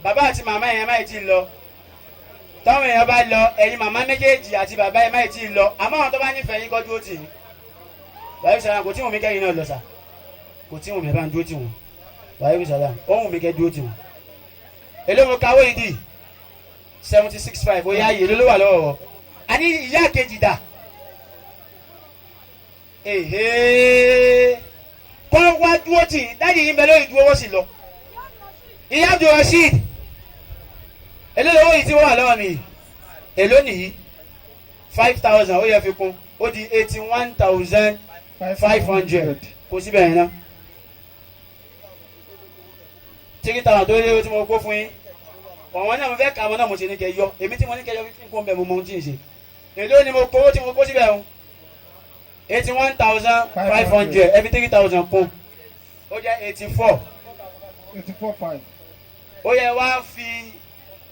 Bàbá àti màmá yẹn má ì tí ì lọ. Táwọn èèyàn bá lọ, ẹ̀yin màmá méjèèjì àti bàbá yẹn má ì tí ì lọ. Àmọ́ àwọn tó bá nífẹ̀ẹ́ yín kọ́ dúró tì í. Bàbá ìṣẹ̀lẹ̀ kò tí wọ́n mi kẹ́yìn náà lọ sà. Kò tí wọn mi ẹ bá ń dúró tì wọn. Wàhálà sàlám, ohun mi kẹ́ dúró tì wọn. Èló mo kàwé yìí dì? 76,500. Ó yá, yìí èló ló wà lọ́wọ́ wọ? Àní ìyá kejì dà? Ehe, kọ́ wá dúró tì í. Daddy yìí ń bẹ lórí dúró, wọ́n sì lọ. Ìyá Abdulrasheed, èló lówó yìí tí wọ́n wà lọ́wọ́ mi yìí? Èló nìyí? 5,000. Ó yẹ fi kún, ó di 81,500. Kò síbẹ̀ yẹn ná. 3,000 tó lé tí mo kó fún yín, ọ̀wọ́n náà mo fẹ́ kà wọ́n náà. Mo ṣe ní kẹ́ yọ èmi tí mo ní kẹ́ yọ 15 kó ń bẹ̀. Mo mọ ohun tí ń ṣe. Èló ni mo kówó tí mo kó síbẹ̀ o? 81,500. Ẹ fi 3,000 kún, ó jẹ́ 84. 84,500. Ó yẹ wá fi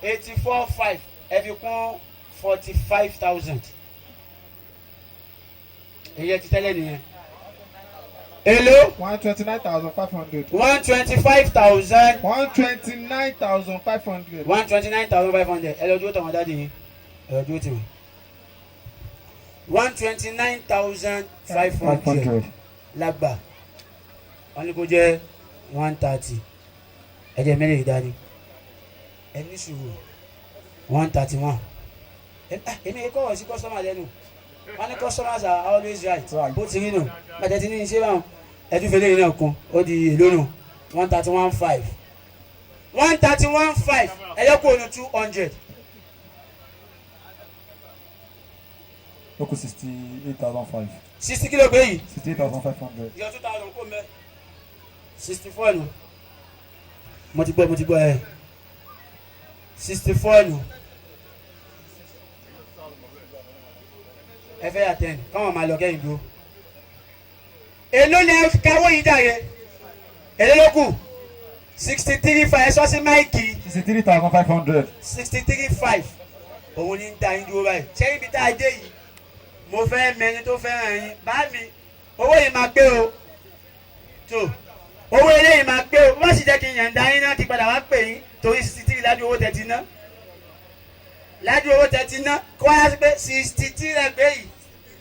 84,500, ẹ fi kún 45,000. Èyí ẹ ti tẹ́lẹ̀ nìyẹn. Èló? 129,500. 125,000. 129,500. 129,500. Ẹ lọ dúró tàwọn daddy yín, ẹ lọ dúró tì wọ́n. 129,500 lágbà wọ́n ní kó jẹ́ 130. Ẹ jẹ́ mẹ́lẹ̀ dání, ẹ ní sùúrù. 131. Èmi kọ́ wọ̀ sí customer lẹ́nu. Wọ́n ní customers are always right. Bó ti rí nù bàtẹ́ ti ní iṣẹ́ báwọn. Ẹ tún fẹ́lẹ́ yìí náà kún, ó di èló nù? 131,500. 131,500. Ẹ yẹ kó o nu 200. Ó kù 68,500. 60 kilo gbé yìí. 68,500. Yọ 2,000 kó mẹ́, 64 nù. Mo ti gbọ́, mo ti gbọ́. Ẹ 64 nù. Ẹ fẹ́ attend káwọn máa lọ kẹ́yìn dúró. Èló ni ẹ káwọ́ yìí dàrẹ́? Èló ló kù? 63,500. Ẹ sọ sí mic. 63,500. 63,500, òun ní ń da yín dúró báyìí. Ṣé ibi tá a dé yìí, mo fẹ́ mẹni tó fẹ́ràn yín. Bá mi, owó yìí máa pé o, tó owó eléyìí máa pé o. Wọ́n sì jẹ́ kí n yànda yín náà kí padà wá pè yín, torí 63 lájú owó tẹ̀tí ná, lájú owó tẹ̀tí ná, kó wáyà sí pé 63 rẹ̀ pé yìí,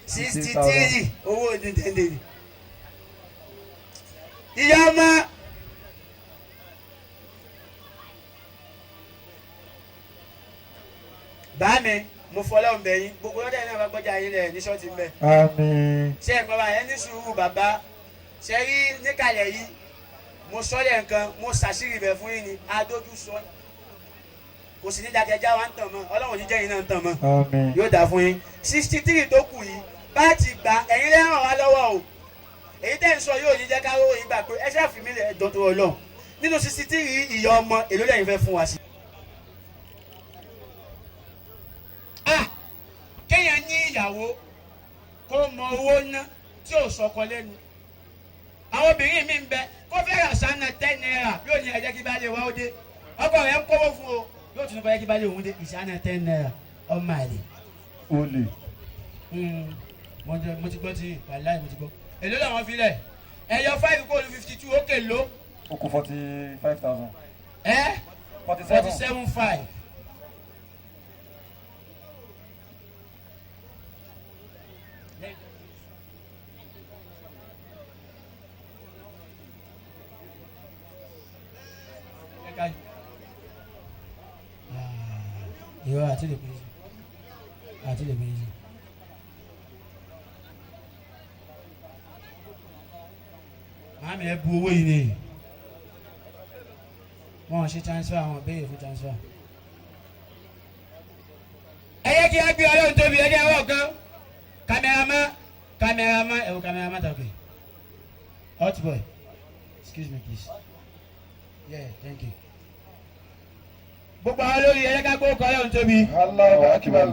63 owó ní dèndé ìyá ọmọ. Bá mi, mo fọlọ́ ń bẹ̀ yín. Gbogbo lọ́dẹ̀ yín náà bá gbọ́jà yín lẹ̀ ní ṣọ́ọ̀tì ń bẹ̀. Àmín. Ṣé ẹ̀ gbọ́ bá yẹn? Ní sùúrù bàbá. Ṣe rí níkàlẹ̀ yìí, mo sọ́lẹ̀ nǹkan, mo ṣàṣírí ibẹ̀ fún yín ni adójú sọ. Kò sì ní dákẹ́já wa ń tàn mọ́. Ọlọ́run jíjẹ́ yín náà ń tàn mọ́. Àmín. Yóò dà fún yín. 63 tó kù yìí, bá ti gbà, ẹ̀yin lẹ́ràn wá lọ́wọ́ o. Èyí tẹ́ ń sọ yóò ní jẹ́ ká rówó yín gbà pé ẹ ṣáà fi mí lẹ̀ dán tó Ọlọ́run. Nínú 63, ìyá ọmọ, èló lẹ́yìn fẹ́ fún wa sí? Ah, kéèyàn ní ìyàwó kó mọ owó ná tí ò sọkọ lẹ́nu. Àwọn obìnrin mi ń bẹ, kó fẹ́ rà sánà ₦10, yóò ní ẹ jẹ́ kí baálé wa ó dé. Ọkọ rẹ̀ ń kówó fún o, yóò tún ní kó yẹ kí baálé òun dé. Ìsáná ₦10, ọmọ àlè. Olè. Mo ti gbọ́ tí wàláì, mo ti gbọ́. Èló làwọn fi lẹ̀? Ẹ̀yọ five kó lu 52, ó kè ló. Ó kù 45,000. Ẹ́? 47. 47,500. Ìwọ àti lè pín sí, àti lè pín sí. Màámi, ẹ bu owó yìí ni. Wọ́n ṣe transfer, àwọn béèrè fún transfer. Ẹ yẹ kí á gbé Ọlọ́run tóbi. Ẹ jẹ́ ẹwọ́ kan. Cameraman, cameraman, ẹ wo cameraman tàbí hot boy. Excuse me, please. Yeah, thank you. Gbogbo àwọn olórí, ẹ jẹ́ ká gbé Ọlọ́run tóbi. Allahu akbar.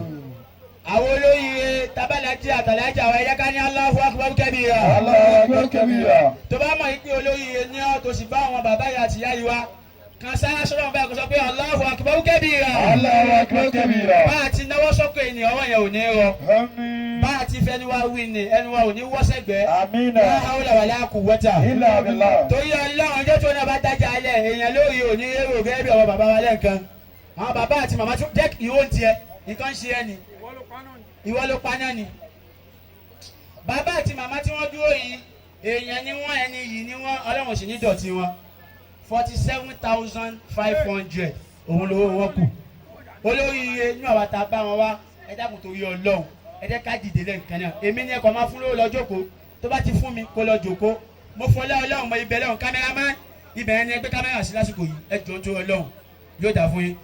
Àwọn olóyè tabalajì àtàlájà wa, ẹ jẹ́ ká ní Allahu akbar kabira. Allahu akbar kabira. Tó bá mọ̀ yìí pé olóyè ní ọ́, tó sì bá àwọn bàbá yìí àti ìyá yìí wá, kan sára sọ́dọ̀ báyìí, kó sọ pé Allahu akbar kabira. Allahu akbar kabira. Bá a ti náwó sókè ní, ọwọ́ yẹn ò ní rọ. Àmín. Bá a ti fẹnu wa wí ni, ẹnu wa ò ní wọ́sẹ̀gbẹ́. Àmínà. La hawla wala quwwata. Illa billah. Torí Ọlọ́run, ọjọ́ tí wọn náà bá dájà alẹ́ èèyàn lórí òní èrò gẹ́gẹ́ bí ọmọ bàbá wa lẹ́ẹ̀kan, àwọn bàbá àti màmá tún jẹ́ ìwọ ń tiẹ̀ nǹkan ń ṣe ẹ́ ni, ìwọ ló pa náà ni. Bàbá àti màmá tí wọ́n dúró yìí. Èèyàn ni wọ́n, ẹni yìí ni wọ́n, Ọlọ́run sì ní dọ̀tí wọn. 47,500 òun lówó wọn kù. Olóríire inú àwa tá a bá wọn wá, ẹ dákun torí Ọlọ́run, ẹ jẹ́ ká dìde lẹ́ǹkan náà. Èmi ní ẹ̀kọ́ máa fún lówó lọ jókòó, tó bá ti fún mi kó lọ jókòó. Mo fọlá Ọlọ́run, mo ibẹ̀ lọ́run kámẹ́rámán, ibẹ̀ yẹn ni ẹ gbé kámẹ́rà sí lásìkò yìí, ẹ jọ̀ọ́ torí Ọlọ́run, yóò dà fún yín.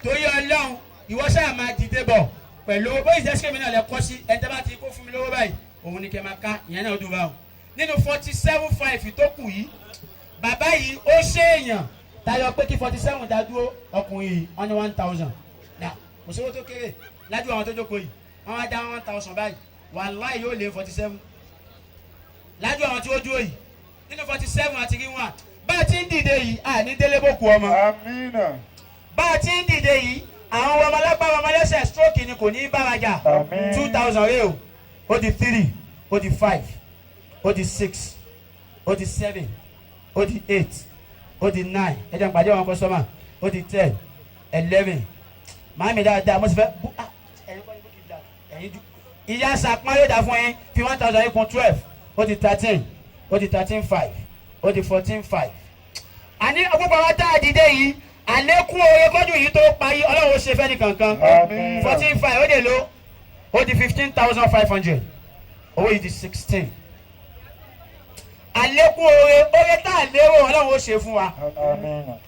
Torí Ọlọ́run, ìwọ ṣáà máa dìde bọ̀ pẹ̀lú bóyá ìṣẹ́sí mi náà lẹ kọ́ sí, ẹni tẹ́ bá ti kó fún mi lówó báyìí, òun ni kẹ́ máa ká, ìyẹn náà dùn báwọn. Nínú 47,500 tó kù yìí, bàbá yìí ó ṣe èèyàn tayọ pé kí 47 dá dúró, ọkùnrin yìí wọ́n ní 1,000. Nà kò sówó tó kéré lájú àwọn tó jókòó yìí, wọ́n wá dá 1,000 báyìí, wàláhì yóò lé 47 lájú àwọn tí ó dúró yìí. Nínú 47 àti rí wọn bá a ti ń dìde yìí, à ní délé bó ku ọmọ. Amina. Bá a ti ń dìde yìí, àwọn ọmọ alágbára ọmọ ẹlẹ́sẹ̀ stroke ni kò ní í bára jà. 2,000 rèé o, ó di 3, ó di 5, ó di 6, ó di 7, ó di 8, ó di 9. Ẹ jẹ́ n pàdé àwọn kọ́sọ́mà. Ó di 10, 11. Màámi dáadáa, mo sì fẹ́ bú ẹ̀yin kọ́ ni búkì black, ẹ̀yin dú. Ìyá sàpọ́n yóò dà fún yín, fi 1,000 yín kún 12, ó di 13, ó di 13,500, ó di 14,500. Àní gbogbo àwọn tá a dìde yìí, àlékún oore kọ́jú yìí tó parí, Ọlọ́run ó ṣe fẹ́ ní kankan. 14,500 ó dè ló, ó di 15,500, owó yìí di 16. Àlékún oore, oore tá a lérò Ọlọ́run ó ṣe fún wa.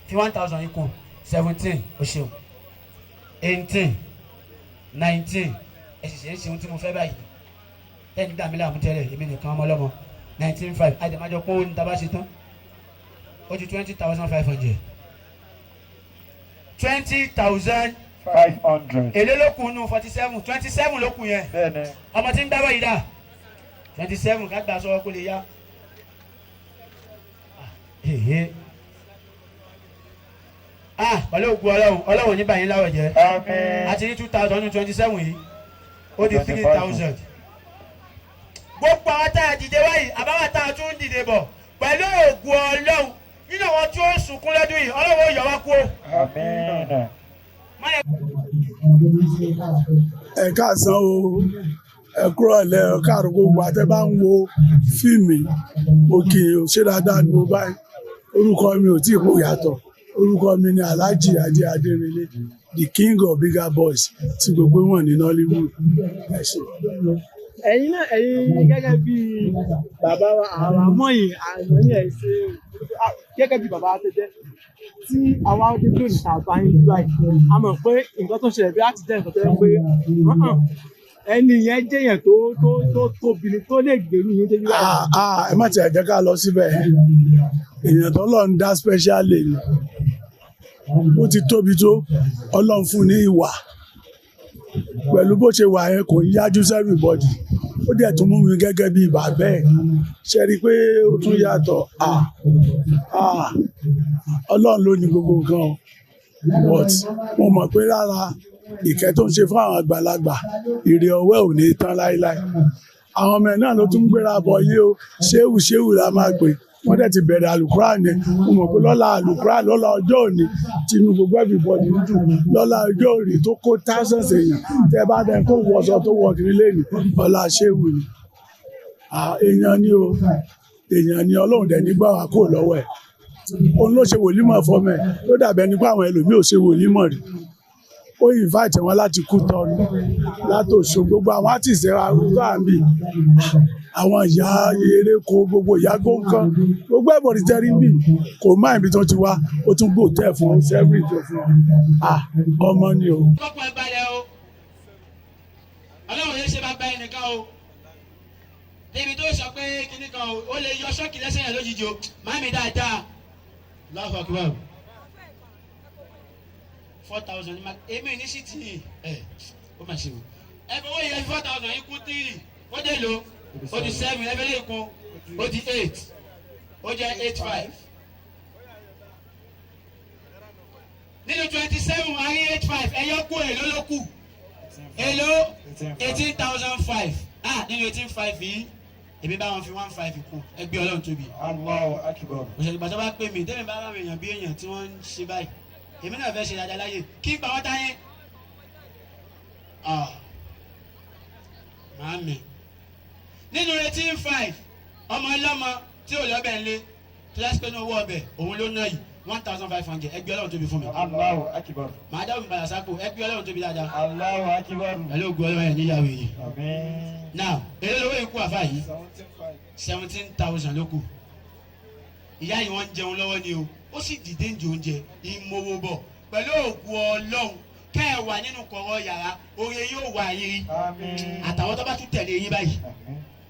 Fi 1,000 yìí kún 17, ó ṣeun, 18, 19, ẹ sì ṣe é ṣe ohun tí mo fẹ́ báyìí. Tẹ́ni dàmí láàmú tẹ́lẹ̀, èmi nìkan ọmọ ọlọ́mọ 19,500, àdèmájọ pé ó ní tábà ṣe tán, ó di 20,500. 20,500. Èlé ló kù nù 47, 27 ló kù yẹn. Ọmọ tí ń gbábọ̀ yìí dà 27, ká gbà sọ́wọ́ kó lè yá. Pẹ̀lú ògùn Ọlọ́run, Ọlọ́run ní báyìí láwọ̀ jẹ́. Àti ní 2,000 ní 27 yìí, ó di 3,000. Gbogbo àwọn tá a dìde wáyìí, àbáwá tá a tún dìde bọ̀, pẹ̀lú ògùn Ọlọ́run, nínú àwọn tí ó sunkún lọ́dún yìí, Ọlọ́run ó yọ wá kú o. Ẹ káàsán o, ẹ kúrò lẹ, ẹ káàárọ̀, gbogbo àtẹ bá ń wo fíìmù òkè ṣé dáadáa ni mo bá. Orúkọ mi ò tí ì kó yàtọ̀. Orúkọ mi ni Alhaji Adé Adérẹlé, the king of bigger boys tí gbogbo wọn ní Nollywood. Ẹ ṣé. Ẹ̀yin náà, ẹ̀yin gẹ́gẹ́ bí bàbá wa, àwọn amọ̀yìn àwọn ní ẹ̀ ṣe gẹ́gẹ́ bí bàbá wa tẹ́tẹ́ tí àwa ọdún lónìí tá a bá yín báyìí, a mọ̀ pé nǹkan tó ń ṣẹlẹ̀ bí láti jẹ́ nǹkan tó yẹ pé ẹni yẹn jẹ́yàn tó tó tó tóbi ni tó lè gbèrú yín débi báyìí. Ẹ má tiẹ̀ jẹ́ ká lọ síbẹ̀. Èèyàn tó lọ́n dá special lè ní, ó ti tóbi tó, Ọlọ́run fún ní ìwà pẹ̀lú bó ṣe wà yẹn, kò ń yájú sí everybody. Ó dẹ̀ tún mú mi gẹ́gẹ́ bí bàbá ẹ̀, ṣe rí i pé ó tún yàtọ̀. Ọlọ́run ló ní gbogbo nǹkan o, but mo mọ̀ pé lára ìkẹ́ tó ń ṣe fún àwọn àgbàlagbà, ìrè ọwẹ́ ò ní tán láéláé. Àwọn ọmọ ẹ̀ náà ló tún gbéra bọ̀ yìí o, ṣéwù ṣéwù la máa pè wọ́n. Dẹ̀ ti bẹ̀rẹ̀ àlùkùránì yẹn. Mo mọ̀ pé lọ́la àlùkùránì, lọ́la ọjọ́ òní tinú gbogbo everybody ń dùn, lọ́la ọjọ́ òní tó kó thousands èèyàn tẹ́ bá dẹ̀ tó wọṣọ tó wọ kiri lẹ́nu, ọlá ṣéwù ni. Èèyàn ni o, èèyàn ni. Ọlọ́run dẹ̀ nígbà wá kó lọ́wọ́ ẹ̀. Òun ló ṣe wòlímọ̀ fọmọ ẹ̀, ló dàbẹ̀ nípa àwọn ẹlòmíì ò ṣe wòlímọ̀ rí. Ó invite wọn láti Kútọ́nù, láti Òṣogbo, gbogbo àwọn artist tó à ń bì, àwọn ìyá eréko, gbogbo ìyá gbóǹkan, gbogbo ẹ̀bọ̀dì tẹ́rí bì, kò má ibi tó ti wá, ó tún gbò tẹ́ fún un sẹ́fìrì tó fún un. Ọmọ ni o. Kọ́kọ́ ẹ balẹ̀ o, Ọlọ́run yóò ṣe bá bá ẹnìkan o, débi tó sọ pé kinní kan o, ó lè yọ ṣọ́ọ̀kì lẹ́sẹ̀ yẹn lójijì o. Màámi dáadáa, Allahu Akbar, 4,000 ní ma èmi ní sí tì ẹ, ó mà ṣe o. Ẹ fọwọ́ yẹ 4,000 yìí kún 3, ó dé lo, ó di 7, ẹ fẹ́ lè kún, ó di 8, ó jẹ́ 8,500. Nínú 27 a rí 8,500, ẹ yọ kú, èló ló kù? Èló? 18,500. Nínú 18,500 yìí, èmi bá wọn fi 1,500 kún. Ẹ gbé Ọlọ́run tóbi. Allahu Akbar. Òṣèlú ìgbà tó bá pè mí, tẹ́mi bá ráwọn èèyàn bí èèyàn tí wọ́n ń ṣe báyìí, èmi náà fẹ́ ṣe dáadáa láyè kí n pa wọ́n táyé. Màámi, nínú 18,500 Ọmọ ẹlọ́mọ tí ò lọ́bẹ̀ ńlé tó yẹ pé ní owó ọbẹ̀ òun ló ná yìí 1,500. Ẹgbẹ́ Ọlọ́run tóbi fún mi. Allahu akbar. Màá dáhùn mi padà sápò. Ẹgbẹ́ Ọlọ́run tóbi dáadáa. Allahu akbar. Pẹ̀lú ògùn Ọlọ́run ẹ̀ níyàwó yìí. Àmín. Now èlé lówó ikú àfa yìí 17,000 ló kù. Ìyá yìí wọ́n ń jẹun lọ́wọ́ ni o, ó sì dìde ń jẹ oúnjẹ ìmọ̀wò bọ̀ pẹ̀lú ògùn Ọlọ́run. Kẹ́ ẹ wà nínú kọ̀rọ̀ yàrá, oore yóò wà yín rí. Àmín. Àtàwọn tó bá tún tẹ̀lé yín báyìí,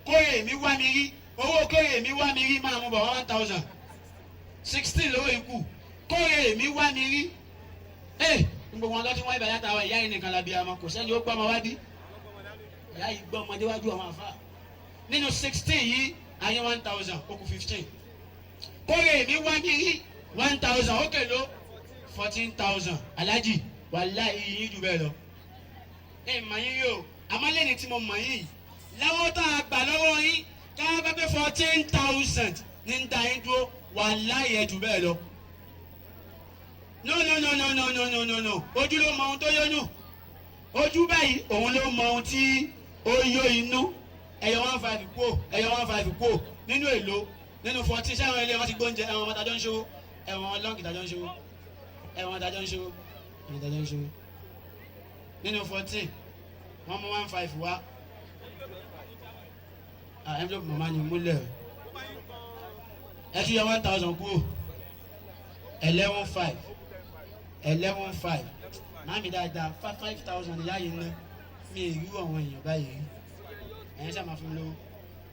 kórè mi wá mi rí, owó kórè mi wá mi rí máa mú bọ̀ 1,000 16 lówó ikú. Kórè mi wá mi rí. Ẹ gbogbo wọn lọ́tí wọ́n ibà látàwọn ìyá yìí nìkan labi àmọ́ kò sẹ́ni ó gbọ́ ọmọ wá bí. Ìyá yìí gbọ́ ọmọdé wájú àwọn àfa. Nínú 16 yìí ayé 1,000 ó kù 15. Kórè mi wá mi rí 1,000 ó kèló 14,000. Alájì wàláhì yín jù bẹ́ẹ̀ lọ. Ẹ mọ̀ yín yóò àmọ́ lẹ́ni tí mo mọ̀ yín yìí lọ́wọ́ tá a gbà lọ́wọ́ yín ká bá pé 14,000 ní ń da yín dúró, wàláhì ẹ jù bẹ́ẹ̀ lọ. No no no no no no no no no, ojú ló mọ ohun tó yónú, ojú báyìí òun ló mọ ohun tí ó yó inú. Ẹyọ 1,500 kúò, ẹyọ 1,500 kúò nínú èlò nínú 14. Sẹ́wọ̀n ilé wọn ti gbóúnjẹ ẹ̀wọ̀n ọmọ tàjọ́ ń ṣòwò, ẹ̀wọ̀n lọ́ǹkì tàjọ́ ń ṣòwò, ẹ̀wọ̀n tàjọ́ ń ṣòwò, ẹ̀wọ̀n tàjọ́ ń ṣòwò. Nínú 14 wọ́n mú 1,500 wá. Envelope màmá ni múlẹ̀ ẹ tún yọ 1,000 kúrò, 11,500, 11,500. Màmí dáadáa, 5,000 ìyá yìí ná mi ì rú àwọn èèyàn báyìí rí. Ẹ̀yin ṣáà máa fún mi lówó,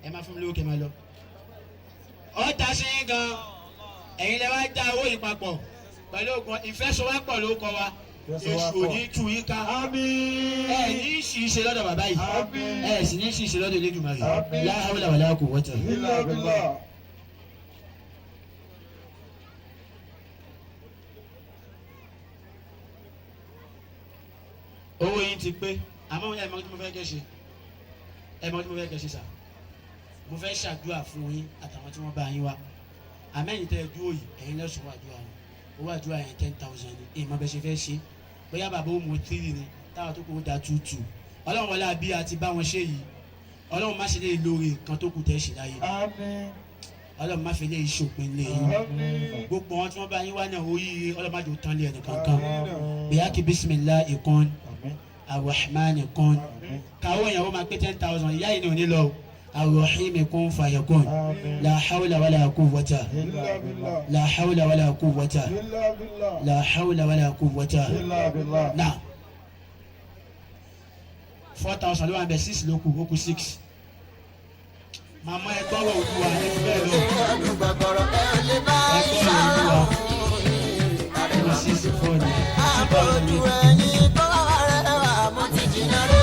ẹ máa fún mi lówó kẹ́ máa lọ. Ọ̀tá sí yín gan, ẹ̀yin lẹ wá dá owó yìí papọ̀ pẹ̀lú ògùn ìfẹsowápọ̀ ló kọ wa. Èṣù ò ní tú yín ká. Ẹ ní sì í ṣe lọ́dọ̀ bàbá yìí, ẹ sì ní sì í ṣe lọ́dọ̀ Elédùmarè. La hawla wala quwwata. Illa billah. Owó yín ti pé, àmọ́ ẹ mọ̀ tí mo fẹ́ kẹ́ ṣe, ẹ mọ̀ tí mo fẹ́ kẹ́ ṣe sà. Mo fẹ́ ṣàdúrà fún yín àtàwọn tí wọ́n bá yín wá. Àmẹ́yìn tẹ́ ẹ dúró yìí, ẹ̀yin lẹ́sùn wà àdúrà wọn. Owó àdúrà yẹn 10,000 ni. Ìmọ̀ bẹ́ẹ̀ ṣe fẹ́ ṣe, bóyá bàbá ó mú 3 ni táwọn tó kù ó da 2 2. Ọlọ́run wọlé àbí àti bá wọn ṣe yìí, Ọlọ́run má ṣe lè lóore nǹkan tó kù tẹ́ ṣe láyé. Àmín. Ọlọ́run má fi lè ṣòpin lé yín. Gbogbo wọn tí wọ́n bá yín wá náà oríire, Ọlọ́run má jò tán lé ẹnìkankan. Bíyà kí bisimilah ìkan arahman kan káwọ́ yẹn wọ́n máa pé 10,000. Ìyá yìí ni ò ní lọ. Arahim kun fayakun. La hawla wala quwwata. Illa billah. La hawla wala quwwata. Illa billah. La hawla wala quwwata. Illa billah. Now 4,000 ló wà bẹ, 6 ló kù, ó kù 6. Màmá ẹ gbọ́rọ̀ òkú wa, ẹ fi bẹ́ẹ̀ lọ. Ọdún gbọ̀gbọ̀rọ̀ ẹ ò lè bá Ẹ gbọ́rọ̀ òkú wa. ìṣàrò. Nínú 6 4 ni. Àbójú ẹ̀yìn tó rẹwà mo ti jìnnà rè.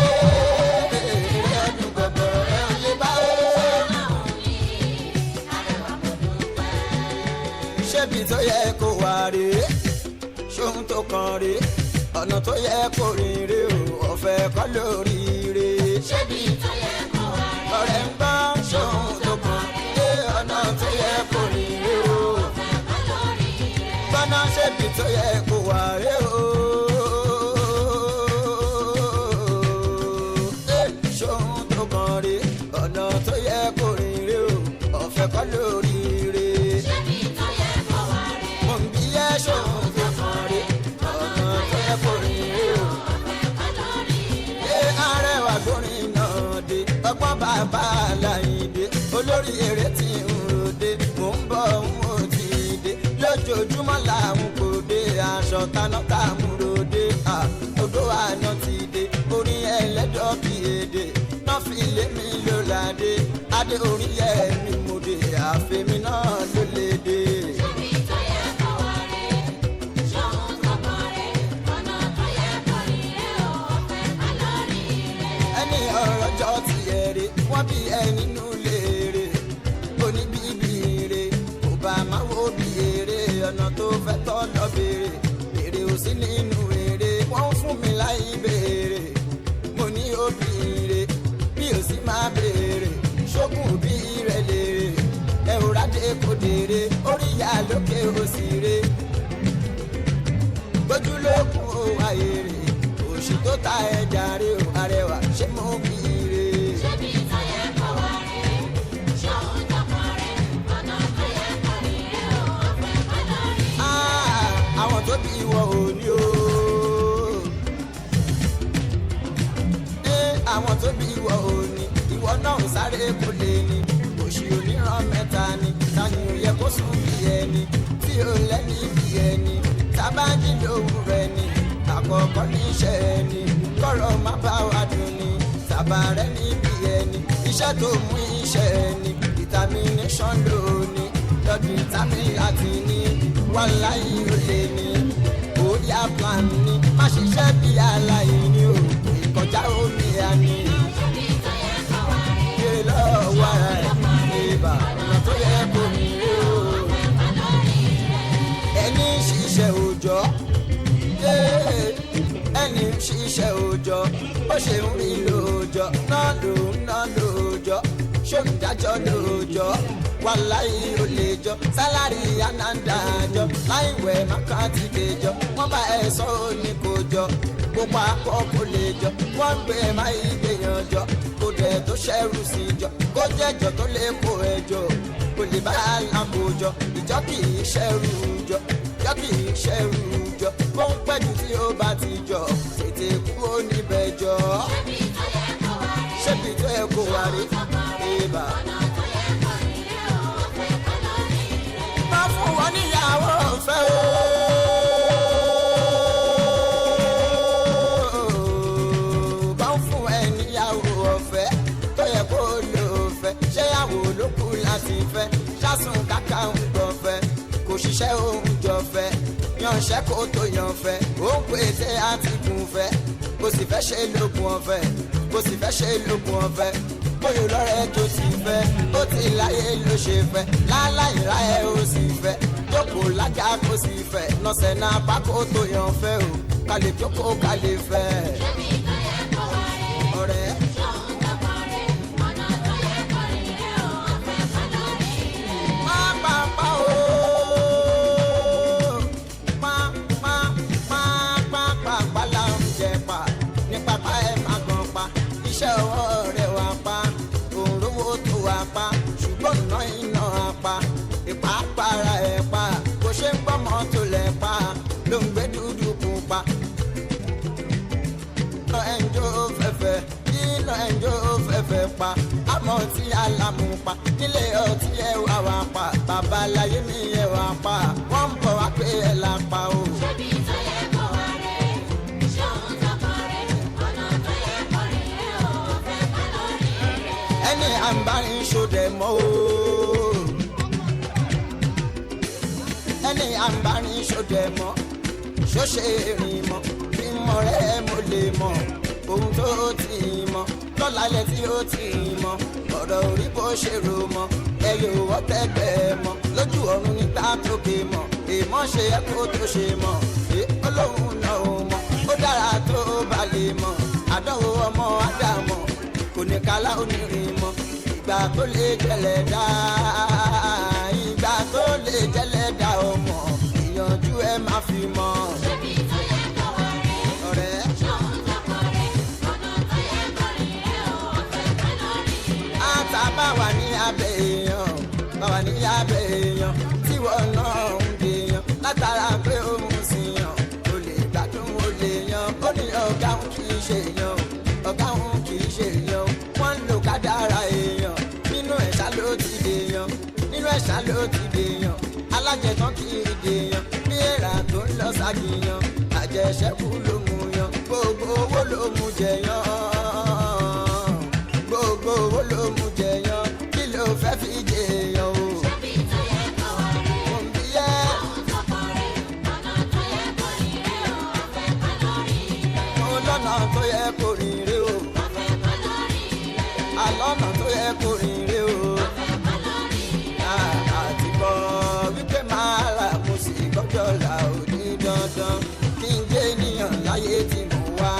Ọdún gbọ̀gbọ̀rọ̀ ẹ ò lè bá ṣébi tó yẹ kó wà rèé, ṣóhun tó kàn rèé, ọ̀nà tó yẹ kó rìn rèé o, ọ̀fẹ́ kọ́ lórí rèé. Ṣébi tó yẹ kó wà rèé. Ọ̀rẹ́ ń bá ṣóhun tó kàn dé, ọ̀nà tó yẹ kó rìn rèé o. Ọ̀fẹ́ kọ́ lórí rẹ̀. Gbọ́nà ṣébi tó yẹ kó wà rèé o. Ṣóhun tó kàn rèé, ọ̀nà tó yẹ kó rìn rèé o, ọ̀fẹ́ kọ́ lórí rèé. Ṣébi tó yẹ kó wà rèé. Mo ń bí ẹ ṣóhun tó kàn rèé, ọ̀nà tó yẹ kó rìn rèé o. Ọ̀fẹ́ kọ́ lórí rẹ̀. Ṣé arẹwà gbórin náà dé, ọgbọ́n bàbá Àlàyé olórí eré tí ń ròde, mò ń bọ̀ ń ò tí ì dé, lójoojúmọ́ làwọn kò dé, aṣọ taná táwọn ròde, odò àná ti dé, orin ẹlẹ́dọ̀ bí èdè náà fi lé mi lóládé, adé orin yẹ mi mo dé, àfẹ́mi náà ló lè dé. Ṣébi tó yẹ kó wà rèé. Ṣóhun tó kàn rèé. Ọ̀nà tó yẹ kó rìn rèé o. Ọ̀fẹ́ kọ́ lórí rẹ̀. Ẹni ọ̀rọ̀ jọ ti ẹ̀rẹ̀ wọ́n bí ẹ nínú léèrè, oníbíbí rè kò bá máa wo bí èrè, ọ̀nà tó fẹ́ tọ́ lọ béèrè, èrè ò sí nínú èrè, wọ́n ń fún mi láì béèrè, mo ní òbí rè bí ò sí máa béèrè, ṣókùn bí rẹ̀ lèrè, ẹ ò rádé kò dèrè, orí ìyá lókè òsì rè, gbójúlókun ó wáyé rè, òṣì tó ta ẹja rè ó, arẹwà ṣé mo bí rè. Ṣébi tó yẹ kó wà rèé. Ṣóhun tó kàn náà ò sáré kó lè ní. Òṣì oníran mẹ́ta ni, tani ò yẹ kó sùn bí ẹni, tí ò lẹ́ni bí ẹni, tábàjì lówùrọ̀ ẹni, àkọ́kọ́ níṣẹ́ ẹni, kọ́rọ̀ má bá wa dùn ni, tàbá rẹ̀ níbi ẹni, iṣẹ́ tó mú iṣẹ́ ẹni, determination ló ní, lọ́dún tàbí láti ní, wàláhì ó lè ní, óyá plan ní, má ṣiṣẹ́ bí aláìní o, ìkọjá omi àní. Kéré lọ́wọ́ ara ẹ̀, ìbà ọ̀nà tó yẹ kó mi rí o. Ẹni ń ṣiṣẹ́ òòjọ́, ẹni ń ṣiṣẹ́ òòjọ́, ó ṣe ń rí lóòjọ́, náà ló ń ná lóòjọ́, ṣòǹdájọ́ lóòjọ́, wàláhì ó lè jọ, sálárì ànádàájọ́, láìwẹ̀ mákàtí kejọ, wọ́n bá ẹ sọ ó ní kò jọ, gbogbo akọ kò lè jọ, wọ́n gbé máa ń gbèyàn jọ, kò dẹ̀ tó ṣẹ́rù sí jọ, kó jẹ́jọ tó lè kó ẹjọ́, kò lè bá alákòójọ, ìjọ kì í ṣẹ́rù jọ, ìjọ kì í ṣẹ́rù jọ, kó ń pẹ́jù tí ó bá ti jọ, tètè kú ó níbẹ̀ jọ. Ṣébi tó yẹ kó wá rí ibà. Má fún wọn níyàwó ọ̀fẹ́ o. Bá ń fún ẹ níyàwó ọ̀fẹ́ tó yẹ kó lò fẹ́. Ṣéyàwó ló kù láti fẹ́. Ṣásùn kàkà ń gbọ̀fẹ́. Kò ṣiṣẹ́ oúnjẹ fẹ́. Yanṣẹ́ kó tó yan fẹ́. Ó ń pèsè àtìkùn fẹ́. Kò sì fẹ́ ṣe lókun ọ̀fẹ́. Kò sì fẹ́ ṣe lókun ọ̀fẹ́. Bóyá lọ́rẹ́ tó ti fẹ́. Ó ti láyé ló ṣe fẹ́. Láláì ra ẹ ó sì fẹ́. Jókòó lájà kó sì fẹ́. Nọ̀sẹ̀ náà bá kó tó yan fẹ́ o. Ká lè jókòó ká lè fẹ́. Ọ̀rẹ́. Má pa pa o. Pa pa pa pa pa pa la ń jẹ pa. Ní pápá ẹ má gan pa. Iṣẹ́ ọwọ́ rẹ̀ wá pa. Òǹrówó tó wá pa. Ṣùgbọ́n iná iná á pa. Ìpápára ẹ̀ pa. Bó ṣe ń gbọ́mọ tó lẹ̀ pa. Ló ń gbé dúdú pupa. Iná ẹ̀njọ́ fẹ́fẹ́. Iná ẹ̀njọ́ fẹ́fẹ́ pa. Àmọ́ tí alámú pa. Nílé ọtí ẹ wá wá pa. Babaláyé mi ẹ wá pa. Wọ́n ń bọ̀ wá pé ẹ là pa o. Ẹni à ń bá ń ṣòdẹ̀ mọ́ o. Ẹni à ń bá ń ṣòdẹ̀ mọ́. Ṣóṣe rìn mọ́. Bí mọ̀ rẹ́ mo lè mọ̀. Ohun tó ti mọ̀. Lọ́la ilẹ̀ tí ó ti mọ̀. Ọ̀rọ̀ orí bó ṣe rò mọ́. Ẹyẹ òwò tẹ́gbẹ́ mọ́. Lójú ọ̀run níta tókè mọ̀. Èèmọ̀ ṣe é kó tó ṣe mọ̀. Èé olóhùn náà ò mọ̀. Ó dára tó bá lè mọ̀. Àdánwò ọmọ Ádámọ̀. Kò ní kálá onírin mọ́. Ìgbà tó lè jẹlẹ̀ dá. Ìgbà tó lè jẹlẹ̀ dá ọmọ. Ìyànjú ẹ má fi mọ̀. Ọ̀rẹ́. Ata bá wà ní abẹ́ èèyàn, bá wà ní abẹ́ èèyàn, tí wọ́n náà ń dèèyàn, látara pé òun sì yàn, ó lè gbádùn ó lè yan, ó ní ọ̀gá òun kì í ṣe èèyàn, ọ̀gá òun kì í ṣe èèyàn, wọ́n ń lo kádàrá èèyàn, nínú ẹ̀ṣá ló ti dèèyàn, nínú ẹ̀ṣá ló ti dèèyàn, alájẹtán kì í dèèyàn, bí èèrà tó ń lọ ságìyàn, àjẹṣẹ́kù ló mú yan, gbogbo owó ló mú jẹyàn, gbogbo owó ló mú jẹyàn, kí ló fẹ́ fi jẹyàn o. Mo ń bí ẹ́. Mo lọ́nà tó yẹ kó rìn rè o. Àlọ́nà tó yẹ kó rìn rè o. Àti kọ́ wípé máa rà mo sì gbọ́dọ̀ là ó ní dandan kí n jẹ́ ènìyàn láyé tí mo wá.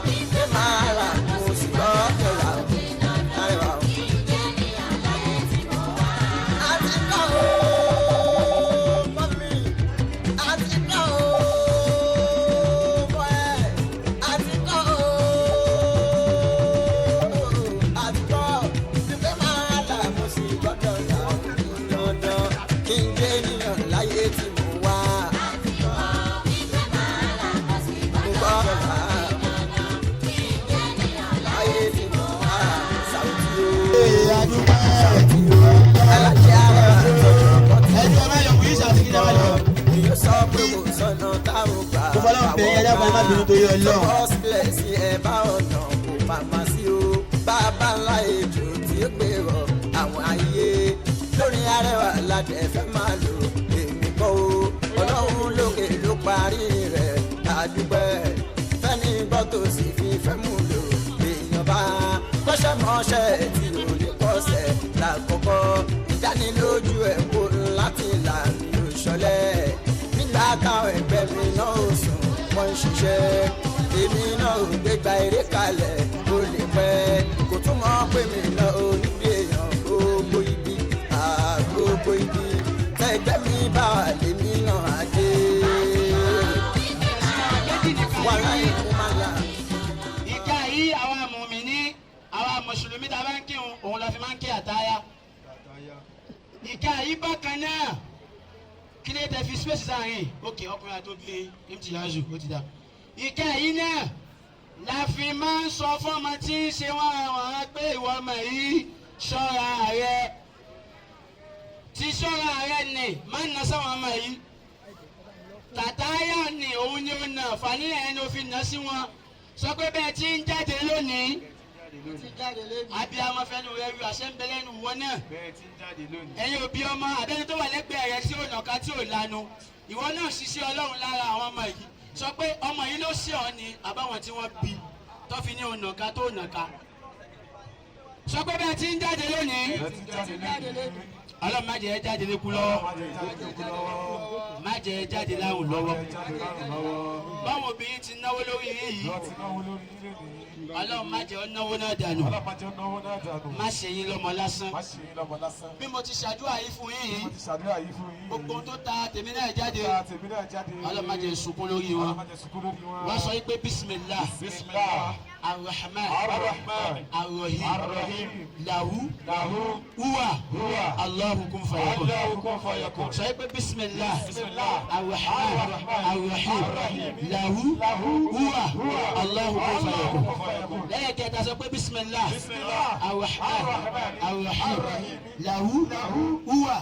Wípé máa rà mo sì gbọ́dọ̀ là ó ní dandan. Àti kọ́ o, mọ́mí. Àti kọ́ o, mọ́ ẹ̀. Àti kọ́ o, àti kọ́. Abẹ yẹn dábàá, ẹ má bínú torí Ọlọ́run. Tó bọ́ sílẹ̀ sí ẹ bá ọ̀nà kò màmá sí o. Bàbá ńlá ejò tí ó gbèrò àwọn ayé. Lórí arẹwà ládẹ fẹ́ máa lò èmi kọ́ o. Ọlọ́run lókè ló parí rẹ̀ àdúgbẹ́. Fẹ́ni gbọ́ tó sì fi fẹ́ mú lò èèyàn bá. Kọ́ṣẹ́mọṣẹ́ tí ò ní kọ́sẹ̀ lákọ̀ọ́kọ́. Ìdánilójú ẹ̀ kó láti là mí ò ṣọlẹ̀. Nígbà táwọn ẹgbẹ́ mi náà ò sùn, wọ́n ń ṣiṣẹ́. Èmi náà ò gbégbá eré kalẹ̀, ó lè pẹ́. Kò túmọ̀ pé mi náà ò ní bí èèyàn gbogbo ibi. Gbogbo ibi tẹ́gbẹ́ mi bá wà lèmi náà á dé. Wàhálà ikú máa là. Ìka yìí àwa mùmíní, àwa mùsùlùmí tá a bá ń kírun, òun la fi máa ń kí àtáyá. Ìka yìí bákan náà, kí ló tẹ fi space sáàrin? Òkè ọkùnrin àti obìnrin imtiyazu ó ti dà. Ìka yìí náà la fi máa ń sọ fọ́mọ tí ń ṣe wọ́n àwọn pé ìwọ ọmọ yìí ṣọ́ra rẹ. Ti ṣọ́ra rẹ nì má nà sáwọn ọmọ yìí. Tàtáyà ni òun ni ó nà fàníyàn ẹni ó fi nà sí wọn. Sọ pé bẹ́ẹ̀ tí ń jáde lónìí. Abiyamọ fẹnu rẹ ru àṣẹ ń bẹ lẹ́nu wọn náà. Ẹ̀yin òbí ọmọ abẹ́ni tó wà lẹ́gbẹ̀ẹ́ rẹ tí ò nàka tí ò lanu. Ìwọ náà ṣiṣẹ́ Ọlọ́run lára àwọn ọmọ yìí. Sọ pé ọmọ yìí ló ṣe ọ́ ni àbáwọn tí wọ́n bí tó fi ní ònàka tó nàka. Sọ pé bẹ́ẹ̀ tí ń jáde lónìí. Ọlọ́run má jẹ́ ẹ jáde lékú lọ́wọ́. Má jẹ́ ẹ jáde láwùn lọ́wọ́. Báwo obìnrin ti náwó lórí yín yìí? Ọlọ́run má jẹ́ ọ náwó náà dànù. Má ṣe yín lọ́mọ lásán. Bí mo ti ṣàdúrà yìí fún yín yìí, gbogbo ohun tó ta tèmi náà jáde, Ọlọ́run má jẹ́ sunkún lórí wọn. Wọ́n sọ yìí pé bisimilah, arahman, arahim, lahu, huwa, Allahu kun fayakun. Sọ yìí pé bisimilah, arahman, arahim, lahu, huwa, Allahu kun fayakun. Lẹ́yìn kẹta sọ pé bisimilah, arahman, arahim, lahu, huwa,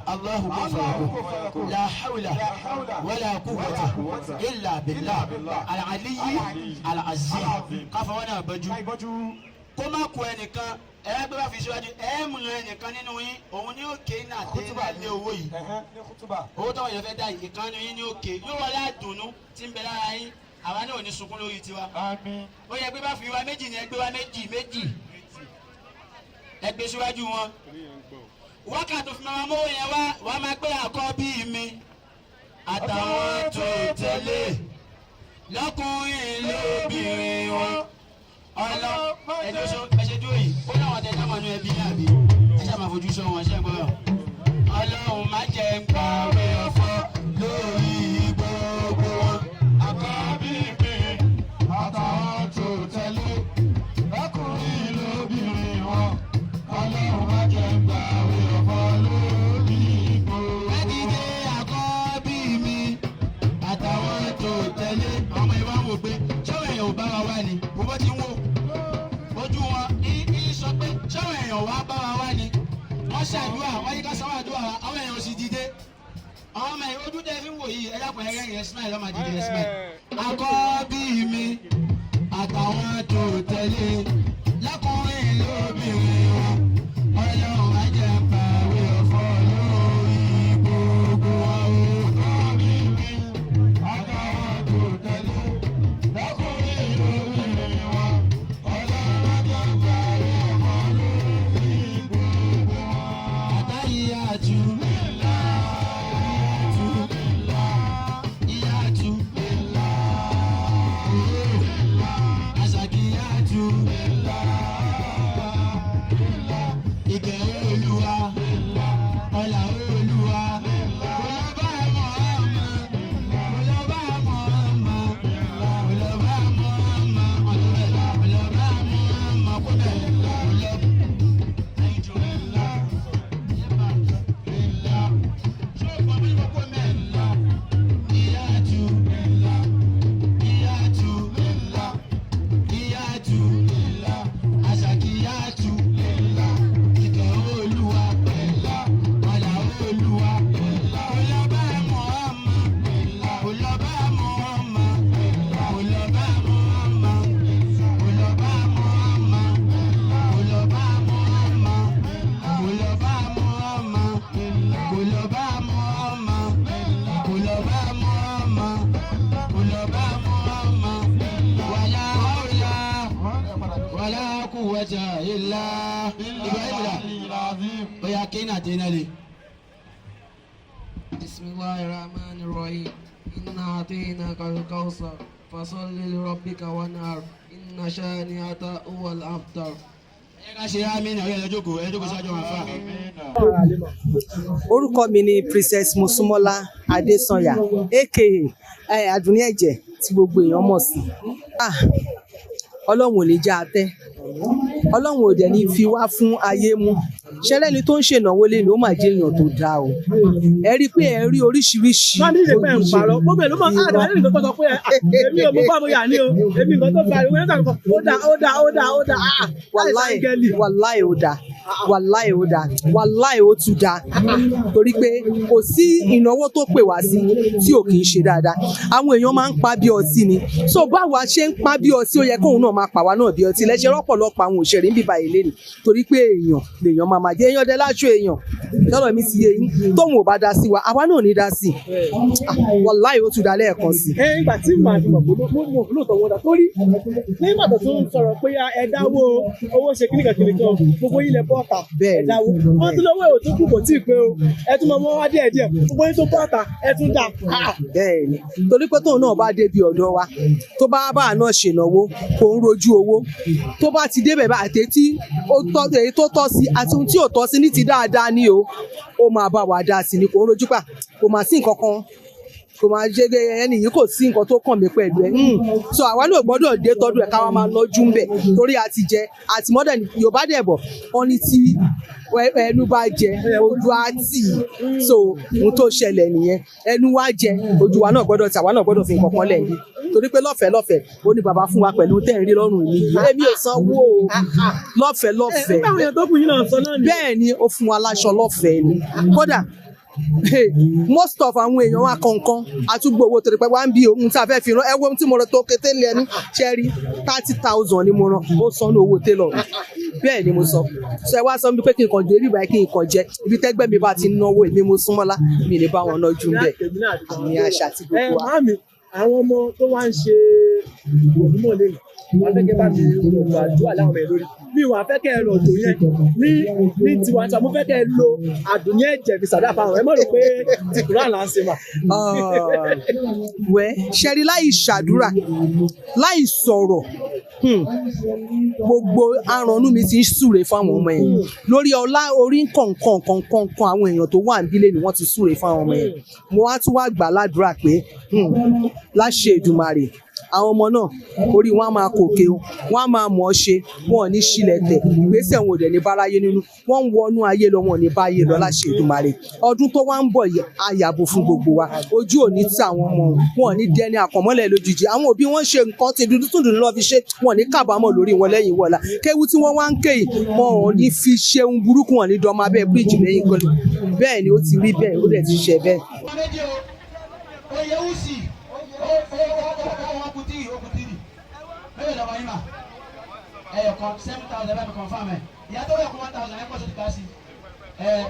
Allahu kun fayakun. La hawla wala quwwata illa billah al-aliyyi al-azim. Káfọ wọn náà bẹjú kó má kó ẹnìkan ẹ gbé bá fi síwájú ẹ mú ẹnìkan nínú yín òun ní òkè náà tẹ náà lé owó yìí owó táwọn èèyàn fẹ́ dá yìí ìkan nínú yín ní òkè yóò wọlé àdùnnú tí ń bẹ lára yín àwa náà ò ní sunkún lórí tiwa. Ó yẹ gbé bá fi wá méjì ni ẹ gbé wá méjì méjì ẹ gbé síwájú wọn. Wákàtí òfin máa mówó yẹn wá wàá máa gbé àkọ́bí mi àtàwọn tó tẹ̀lé lọ́kùnrin lóbìnrin wọn. Ọlọ ẹjọ sọ ẹsẹ dúró yìí ó láwọn tẹ táwọn ẹnu ẹbí náà bí ẹ ṣáà máa fojú sọ wọn ṣe é gbọ́dọ̀. Ọlọ́run má jẹ́ ń parí ọ̀fọ̀ lórí gbogbo wọn. Àkọ́bí mi àtàwọn tó tẹ̀lé lọ́kùnrin lóbìnrin wọn. Ọlọ́run má jẹ́ ń parí ọ̀fọ̀ lórí gbogbo wọn. Ẹ dìde àkọ́bí mi àtàwọn tó tẹ̀lé. Ọmọ ìwà ń wò pé ṣọ́wọ́ èèyàn ò bá wa wá ni bó bó ti ń wò ojú wọn ní sọ pé ṣọ́wọ́ èèyàn wá bá wa wá ni wọ́n ṣàdúrà wọ́n yí ká sanwó àdúrà wa àwọn èèyàn ò sì dìde. Àwọn ọmọ yìí ojú tẹ fi ń wò yìí ẹ dákun ẹrẹ́ yẹn smile ọmọ dìde ẹ smile. Àkọ́bí mi àtàwọn tó tẹ̀lé lọ́kùnrin lóbìnrin wọn Ọlọ́run á jẹ́ pàwé ọ̀fọ̀ lórí gbogbo wọn o. Àkọ́bí mi àtàwọn tó tẹ̀lé lọ́kùnrin lóbìnrin wọn. Ọlọ́run má jẹ́ parí ọ̀fọ̀ lórí gbogbo wọn. Àtàyíyàtú. Ìyàtú. Àṣàkíyàtú. Ìkẹ́ Olúwa. Ọlá Olúwa. Kò lọ bá Muhammad. Kò lọ bá Muhammad. Kò lọ bá Muhammad. Kò lọ bá Muhammad. Kò lọ. Ìyàtú, Àṣàkíyàtú, Ìkẹ́ quwwata illa Ibrahim la oya kí náà tẹ́ náà lè. بسم الله الرحمن الرحيم إنا أعطيناك الكوثر فصل لربك وانحر إن شانئك هو الأبتر. Ẹ ká ṣe àmín náà, ẹ jókòó, ẹ jókòó síwájú àwọn àfáà. Orúkọ mi ni Princess Mosúnmọ́lá Adésànyà, aka Àdùnní Ẹ̀jẹ̀ tí gbogbo èèyàn mọ̀ sí. Ah, Ọlọ́run ò ní já a tẹ́, Ọlọ́run ò dẹ̀ ní fi wá fún ayé mú. Ṣẹlẹ́ni tó ń ṣènáwó lé ní ó mà jẹ́ èèyàn tó dáa o. Ẹ rí i pé ẹ rí oríṣiríṣi. Wọ́n ní ìṣèpẹ́ ń parọ́ gbogbo ẹ̀ ló mọ̀ àdàbà lẹ́nu tó sọ pé èmi ò mú bá mo yà ní o, èmi nǹkan tó fa ìwé náà ó dà, ó dà, ó dà, ó dà. Wàláì, wàláì ó dáa, wàláì ó dáa, wàláì ó tún dáa, torí pé kò sí ìnáwó tó pè wá sí tí ò kì í ṣe dáadáa. Àwọn èèyàn máa ń pa bí ọtí ni, so báwa ṣe ń pa bí ọtí, ó yẹ kóun náà máa pa wá náà bí ọtí. Lẹ́sẹ̀ rọ́pọ̀lọpọ̀ àwọn òṣèré ń bíbá ilé ni, torí pé èèyàn lèèyàn máa máa jẹ, èèyàn dẹ láṣọ èèyàn lọ́rọ̀ mi ti yé yín. Tóun ò bá dá sí wa, àwa náà ò ní dá sí i. Wàláì ó tún dá lẹ́ẹ̀kan sí. Ẹ ìgbà tí màá fi mọ̀ pé mo mọ̀ lóòótọ́ wọn dà, torí nígbà tó tún sọ̀rọ̀ pé ẹ dáwó owó ṣe kíníkan kíníkan, gbogbo ilẹ̀ bọ́ọ̀tà ẹ dáwó, wọ́n tún lọ́wọ́ èrò tó kù kò tíì pé o, ẹ tún mọ mọ́ wá díẹ̀ díẹ̀, gbogbo yín tó bọ́ọ̀tà ẹ tún dà. Bẹ́ẹ̀ni, torí pé tóun náà bá débi ọ̀dọ̀ wa, tó bá bá a náà ṣènáwó, kò ń rojú owó. Tó bá ti débẹ̀ bá àtẹ̀tí èyí tó tọ́ sí àti ohun tí ò tọ́ sí ní ti dáadáa ni o, ó máa bá wa dá sí ni, kò ń rojú pa, kò má sí nǹkan kan, kò máa ṣe pé ẹni yìí kò sí nǹkan tó kàn mí pẹ̀lú ẹ̀. So àwa náà gbọ́dọ̀ dé tọ́dún ẹ̀ káwa máa lọ́jú ń bẹ̀, torí a ti jẹ àti mọ́dẹ̀. Yorùbá dẹ̀ bọ̀, wọ́n ní tí ẹnu bá jẹ ojú á tì í. So ohun tó ṣẹlẹ̀ nìyẹn, ẹnu wa jẹ ojú wa náà gbọ́dọ̀ tì, àwa náà gbọ́dọ̀ fi nǹkan kan lẹ̀ yìí, torí pé lọ́fẹ̀ẹ́ lọ́fẹ̀ẹ́ ó ní bàbá fún wa pẹ̀lú tẹ́ ń rí lọ́rùn mi yìí. Èmi ò sanwó o, lọ́fẹ̀ẹ́ lọ́fẹ̀ẹ́. Bẹ́ẹ̀ ni ó fún wa láṣọ lọ́fẹ̀ẹ́ ni. Kódà most of àwọn èèyàn wa kọ̀ọ̀kan àtúgbò owó torí pé wá ń bí ohun tí a fẹ́ fi rán. Ẹ wo ohun tí mo rán tó kété lẹ́nu ṣẹ́rí, 30,000 ni mo rán, ó san ní owó télọ̀. Bẹ́ẹ̀ ni mo sọ. Ṣe wá sọ mi pé kí n kàn jẹ ibi ìbáyìí, kí n kàn jẹ ibi tẹ́gbẹ́ mi bá ti ń náwó, èmi mo súnmọ́lá mi lè bá wọn nájú bẹ́ẹ̀ ní àṣà àti gbogbo wa. Màámi, àwọn ọmọ tó wá ń ṣe òdúmọ̀ lẹ́yìn wàá fẹ́ kẹ́ bá mi rọ̀jò àdúrà láwọn ọmọ ẹ̀ lórí mi, wàá fẹ́ kẹ́ ẹ rọ̀jò yẹn ní tiwantiwa, mo fẹ́ kẹ́ ẹ lo Àdùnní Ẹ̀jẹ̀ fi sàdá fáwọn ẹ mọ̀ rò pé ti Kùránì là ń ṣe mà. Wẹ́ ṣẹ́rí, láì ṣàdúrà láì sọ̀rọ̀, gbogbo arànú mi ti ń súre fáwọn ọmọ yẹn lórí ọlá orí kọ̀ọ̀kan kọ̀ọ̀kan. Àwọn èèyàn tó wà níbílẹ̀ ni wọ́n ti súre fáwọn ọmọ yẹn. Mo wá tún wá gbà ládùúrà pé láṣẹ Èdùmàrè, àwọn ọmọ náà orí wọn á máa kòkè o, wọn á máa mọ̀ ọ́ ṣe, wọn ò ní ṣílẹ̀ tẹ̀, ìgbésẹ̀ wọn ò dẹ̀ ní báráyé nínú, wọ́n ń wọnú ayé lọ, wọn ò ní báyé lọ láṣẹ Èdùmàrè. Ọdún tó wá ń bọ̀ yìí á yàbò fún gbogbo wa, ojú ò ní tí àwọn ọmọ wọn ò ní dẹni àkànmọ́lẹ̀ lójijì. Àwọn òbí wọn ṣe nǹkan tí dúdú tún dùn lọ́ fi ṣe, wọn ò ní kábàámọ̀ lórí wọn lẹ́yìn wọ̀la. Kéwú tí wọ́n wá ń ké yìí, wọn ò ní fi ṣe ohun burúkú, wọn ò ní dọmọ abẹ́ bíríìjì lẹ́yìn kan. Bẹ́ẹ̀ ni ó ti rí bẹ́ẹ̀, ó dẹ̀ ti ṣe bẹ́ẹ̀. Oyewusi, mélòó lọ́mọ yín mà? Ẹyọ kan, 7,000, bá mi confirm ẹ. Ìyá tó yẹ kó 1,000, ẹ kọ́ sóti ká sí ẹ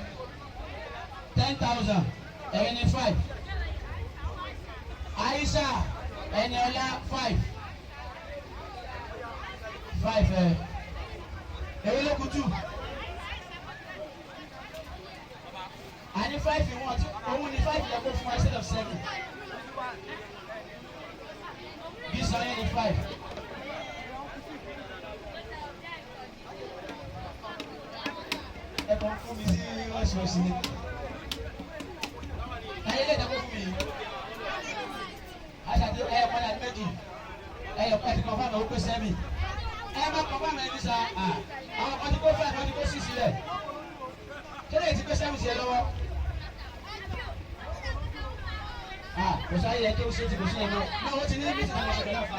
10,000, ẹ̀yin ní 5. Aisha Ẹniọlá 5 5 ẹ. Èwo ló kù 2? Àní 5 ìwọ̀n tí òun ní 5 yẹ kó fún wa instead of 7. Bí sọ yẹn ní 5. Ẹ kàn fún mi sí ọ̀ṣọ̀ọ̀ṣì ni. Ayé lè dákó fún mi yìí. Aṣáájú ẹyọ kan ní àti méjì. Ẹyọ kan ti confirm ẹ̀ ó pé 7. Ẹ má confirm ẹ̀ ní sa. Àwọn kan ti kó 5, wọ́n ti kó 6 sílẹ̀. Ṣé lè ti pé 7 sí ẹ lọ́wọ́? Kò sáyé ẹ kí ó ṣe ti kò sí ẹ náà. Náà ó ti ní bí ti náà ṣe pẹ̀lú àfà.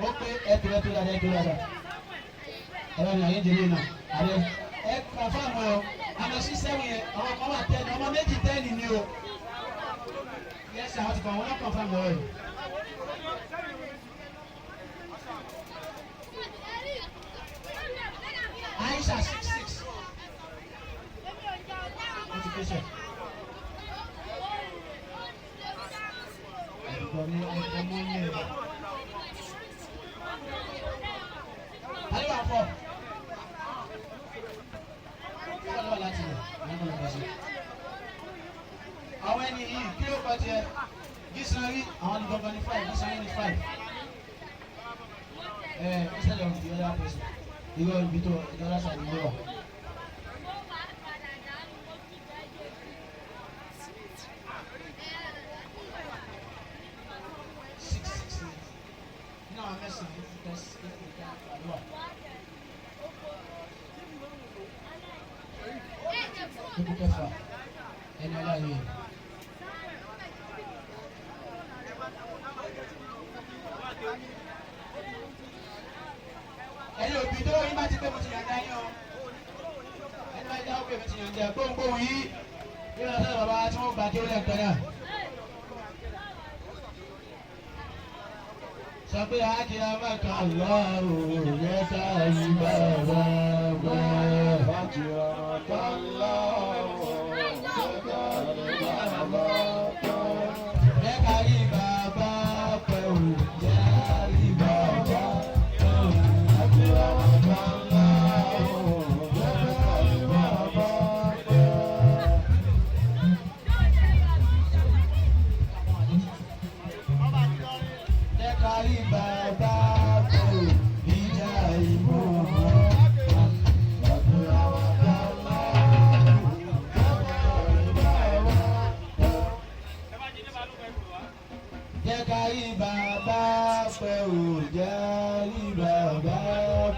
Ó pé ẹtù ẹtù dáadáa, ẹtù dáadáa. Ẹ bá mi àyè jẹlé náà. Àrẹ ẹ confirm ẹ o. Àmọ́ sí 7 yẹn, àwọn kan wà 10, ọmọ méjì 10 ni o. Yes, àwọn ti kàn wọ́n náà confirm lọ́wọ́ yìí. Aisha 6 6. Ó ti pèsè. Ẹ̀gbọ́n ní ọmọ ní ẹ̀. Four. Four ló wà láti rẹ̀, àwọn ọmọ lọ́kọ̀ sí. Àwọn ẹni yìí kí ló kọ tiẹ̀? Gísanrí àwọn ní gangan ní five, Gísanrí ní five. Ẹ instead of the other person, irọ́ ibi tó the other side ló wà. Six six six. Nínú àwọn mẹ́sàn-án, eight eight eight nine ló wà. Ipò kẹfà ẹni ọláyé. Ẹ̀yin òbí tó yín bá ti pé mo ti yànda yín o. Ẹni bá dáwọ́ pé mo ti yànda gbóngbóhùn yìí. Bí wọ́n sọ̀rọ̀ bàbá tí wọ́n gbà kí ó lẹ́ẹ̀kan náà. Sọ pé àkìlá máa kà lọ́rùn yẹ ká yí bàbá bá. Àkìlá máa kà lọ́rùn yẹ ká yí bàbá bá. Yẹ ká yí bàbá pẹ̀ o, yẹ ká yí bàbá pẹ̀ o. Àkìlá máa kà lọ́rùn yẹ ká yí bàbá pẹ̀. Yẹ ká yí bàbá pẹ̀ o, ìjà ìmọ̀. Jẹ́ ká rí bàbá pẹ́ o, jẹ́ rí bàbá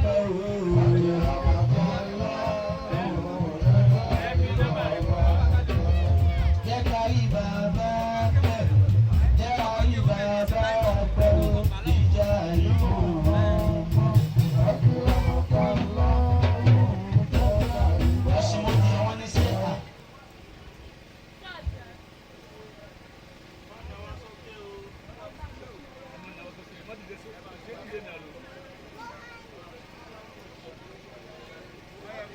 pẹ́ o. Jẹ́ ká rí bàbá pẹ́, jẹ́ ká rí bàbá pẹ́ o, ìjà ìlú ọmọ. Ẹ̀sùn mo ní wọ́n ní sẹ́ta.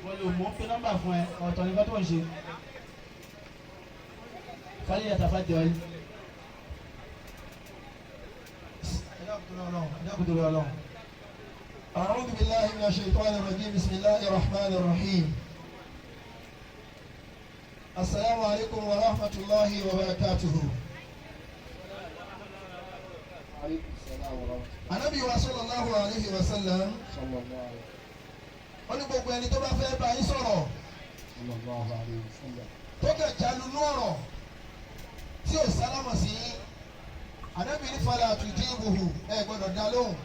Wọ́n lè mú pé nọ́mbà fún ẹ, ọ̀tọ̀ nìkan tó ń ṣe. Fálí yàtọ̀ fàdé ọ̀yẹ́. أعوذ بالله من الشيطان الرجيم بسم الله الرحمن الرحيم السلام عليكم ورحمة الله وبركاته Ànábì wa sallallahu alayhi wa sallam ó ní gbogbo ẹni tó bá fẹ́ bá yín sọ̀rọ̀ tó kẹ̀ jálu nú ọ̀rọ̀ tí ò sálámọ̀ sí yín Ànábì ní fala tujibuhu ẹ gbọ́dọ̀ dá lóhùn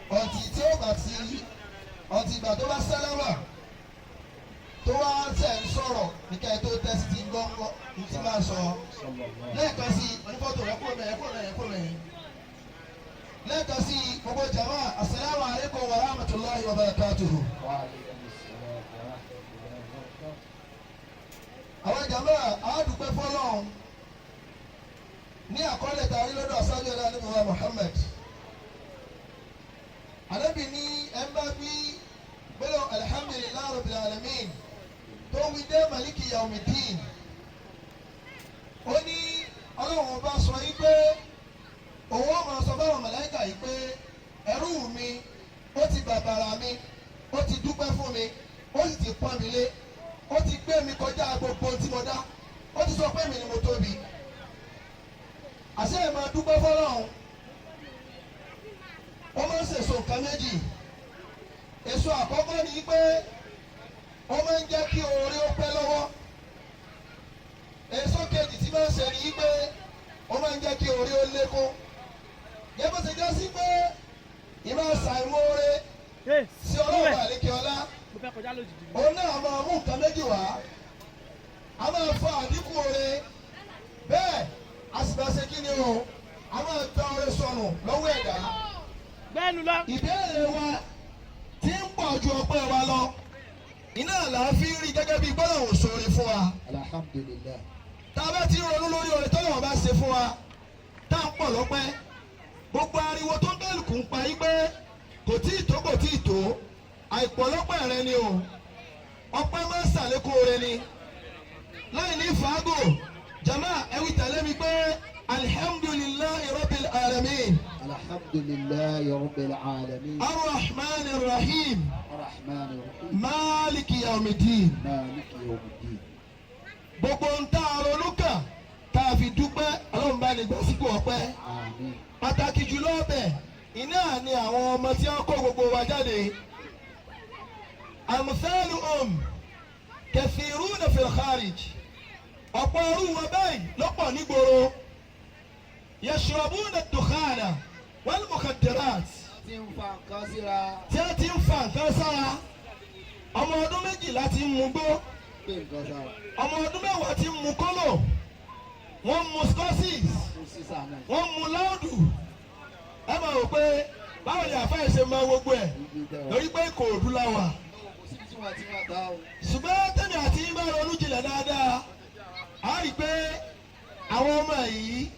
ọtí tí ó bá ti ọtí ìgbà tó bá sálámà tó wá tẹ̀ ń sọ̀rọ̀ níkà tó tẹ́sí ti gbọ́ngbọ́ ní ti máa sọ lẹ́ẹ̀kan sí onífọ́tò rẹ kúrò mẹ́yẹ kúrò mẹ́yẹ kúrò mẹ́yẹ lẹ́ẹ̀kan sí gbogbo jama asalaamu alaykum wa rahmatulahi wa barakatuhu. Àwọn jama a dúpẹ́ fọ́lọ́run ní àkọọ́lẹ̀ tàrí lọ́dọ̀ aṣáájú ẹ̀dá níbi wa Muhammad. Ànábì ní ẹ̀ ń bá bí gbọ́dọ̀ alhamdulillahi rabbil alamin tó wí dé maliki yaumidin. Ó ní Ọlọ́run ọba sọ yí pé òun ó máa sọ fáwọn màláíkà yìí pé ẹrú mi ó ti bàbàrà mi ó ti dúpẹ́ fún mi ó sì ti pọ́n mi lé ó ti gbé mi kọjá gbogbo ohun tí mo dá ó ti sọ pé mi ni mo tóbi. Àṣé ẹ̀ máa dúpẹ́ fọ́lọ́run ó máa ń sèso nǹkan méjì. Èso àkọ́kọ́ ni pé ó máa ń jẹ́ kí oore ó pẹ́ lọ́wọ́. Èso kejì tí máa ń ṣe ni pé ó máa ń jẹ́ kí oore ó lékún. Yẹ bó ṣe jẹ́ sí pé ìmọ̀ ṣàìmoore sí Ọlọ́run àlékè ọlá òun náà máa mú nǹkan méjì wá. A máa fa àdínkù oore bẹ́ẹ̀ a sì máa ṣe kí ni o a máa gba oore sọnù lọ́wọ́ ẹ̀dá. Ìbéèrè wa tí ń pọ̀ ju ọpẹ́ wa lọ iná là á fi ń rí gẹ́gẹ́ bí gbọ́dọ̀ sóore fún wa. Alhamdulillah. Tá a bá ti ń ronú lórí oore tọ́lọ́run bá ṣe fún wa tá à ń pọ̀ lọ́pẹ́ gbogbo ariwo tó ń bẹ́ẹ̀lù ń pa yí pé kò tí ì tó kò tí ì tó àìpọ̀ lọ́pẹ́ rẹ ni o ọpẹ́ máa ń ṣàlékún oore ni láì ní fàágò jama ẹ wí tẹ̀lé mi pé Alhamdulillahi rabbil alamin. Alhamdulillahi rabbil alamin. Arrahman arrahim. Arrahman arrahim. Maliki yawmiddin. Maliki yawmiddin. Gbogbo ń tá a ronú kàn tá a fi dúpẹ́ Ọlọ́run bá ní gbà sípò ọpẹ́. Àmín. Pàtàkì jùlọ ọbẹ̀ iná ni àwọn ọmọ tí wọ́n kó gbogbo wa jáde. Amthaluhum kathiruna fil kharij. Ọ̀pọ̀ irú wọn báyìí lọ́pọ̀ nígboro. Yashrabuna ad-dukhana wal mukhaddirat. Tí ń fa nǹkan síra. Tí wọ́n ti ń fa nǹkan sára. Ọmọ ọdún 12 ti ń mugbó. Gbé nǹkan sára. Ọmọ ọdún 10 ti ń mu kólò. Wọ́n mu scotches. Kó sísà náà. Wọ́n mu láùdù. Ẹ máa rò pé báwo ni àfáà ṣe máa gbogbo ẹ̀ lórí pé Ìkòròdú la wà. Kò síbi tí wọ́n ti máa ta o. Ṣùgbọ́n tẹ̀mí àti yín bá ronú jinlẹ̀ dáadáa, a rí i pé àwọn ọmọ yìí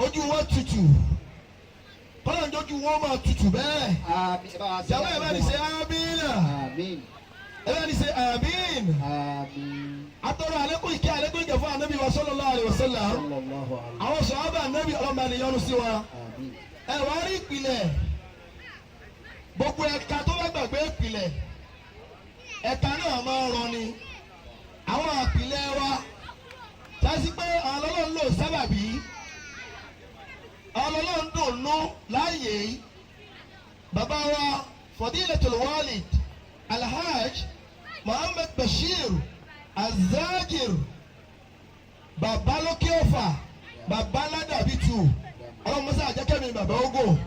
ojú wọn tutù, kọ́lá ń jójú wọn máa tutù bẹ́ẹ̀. Àmín. Ẹ bá wa ṣe Jàmbá, ẹ bá ní ṣe àmín. Àmín. Ẹ bá ní ṣe àmín. Àmín. Atọ́rọ àlékún ìkẹ́, àlékún ìgẹ̀ fún Ànábì wa sallallahu alaihi wasallam. Sallallahu alaihi. Àwọn sọ̀hábà Ànábì, ọlọ́mọ àníyànú sí wa. Àmín. Ẹ wá rí ìpìlẹ̀, gbogbo ẹ̀ka tó bá gbàgbé ìpìlẹ̀, ẹ̀ka náà máa ń rọ ni. Àwọn àpìlẹ̀ wa jásí pé àwọn Ọlọ́run lò sábàbí, àwọn Ọlọ́run dùnnú láàyè yìí. Bàbá wa Fadilatul Walid Alhaj Muhammad Bashir Azajir, bàbá lókè ọ̀fà, bàbá ládàbí tù, ọlọ́run mọ́sá àjẹkẹ́mi bàbá ogo.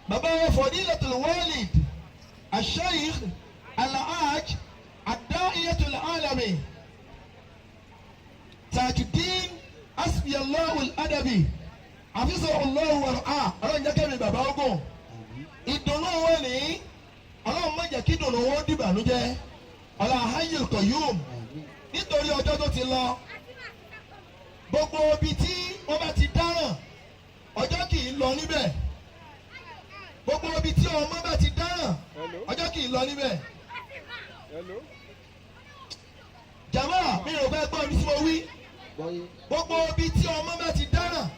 Bàbá wa Fadilatul Walid Ashaykh Alhaj Ad-Da'iyatul Alami Tajuddin Asbiyallahu Al-Adabi Hafizahullahu war'a, ọlọ́run jẹ́kẹ́mi bàbá ogo. Ìdùnnú wọn ní, ọlọ́run má jẹ́ kí ìdùnnú wọn dìbànújẹ́, ọlá Hayyul Qayyum, nítorí ọjọ́ tó ti lọ. Gbogbo ibi tí wọ́n bá ti dáràn, ọjọ́ kì í lọ níbẹ̀. Gbogbo ibi tí ọmọ bá ti dáràn, ọjọ́ kì í lọ níbẹ̀. Jàmá, mi ò fẹ́ gbọ́ ibi tí mo wí. Gbogbo ibi tí ọmọ bá ti dáràn,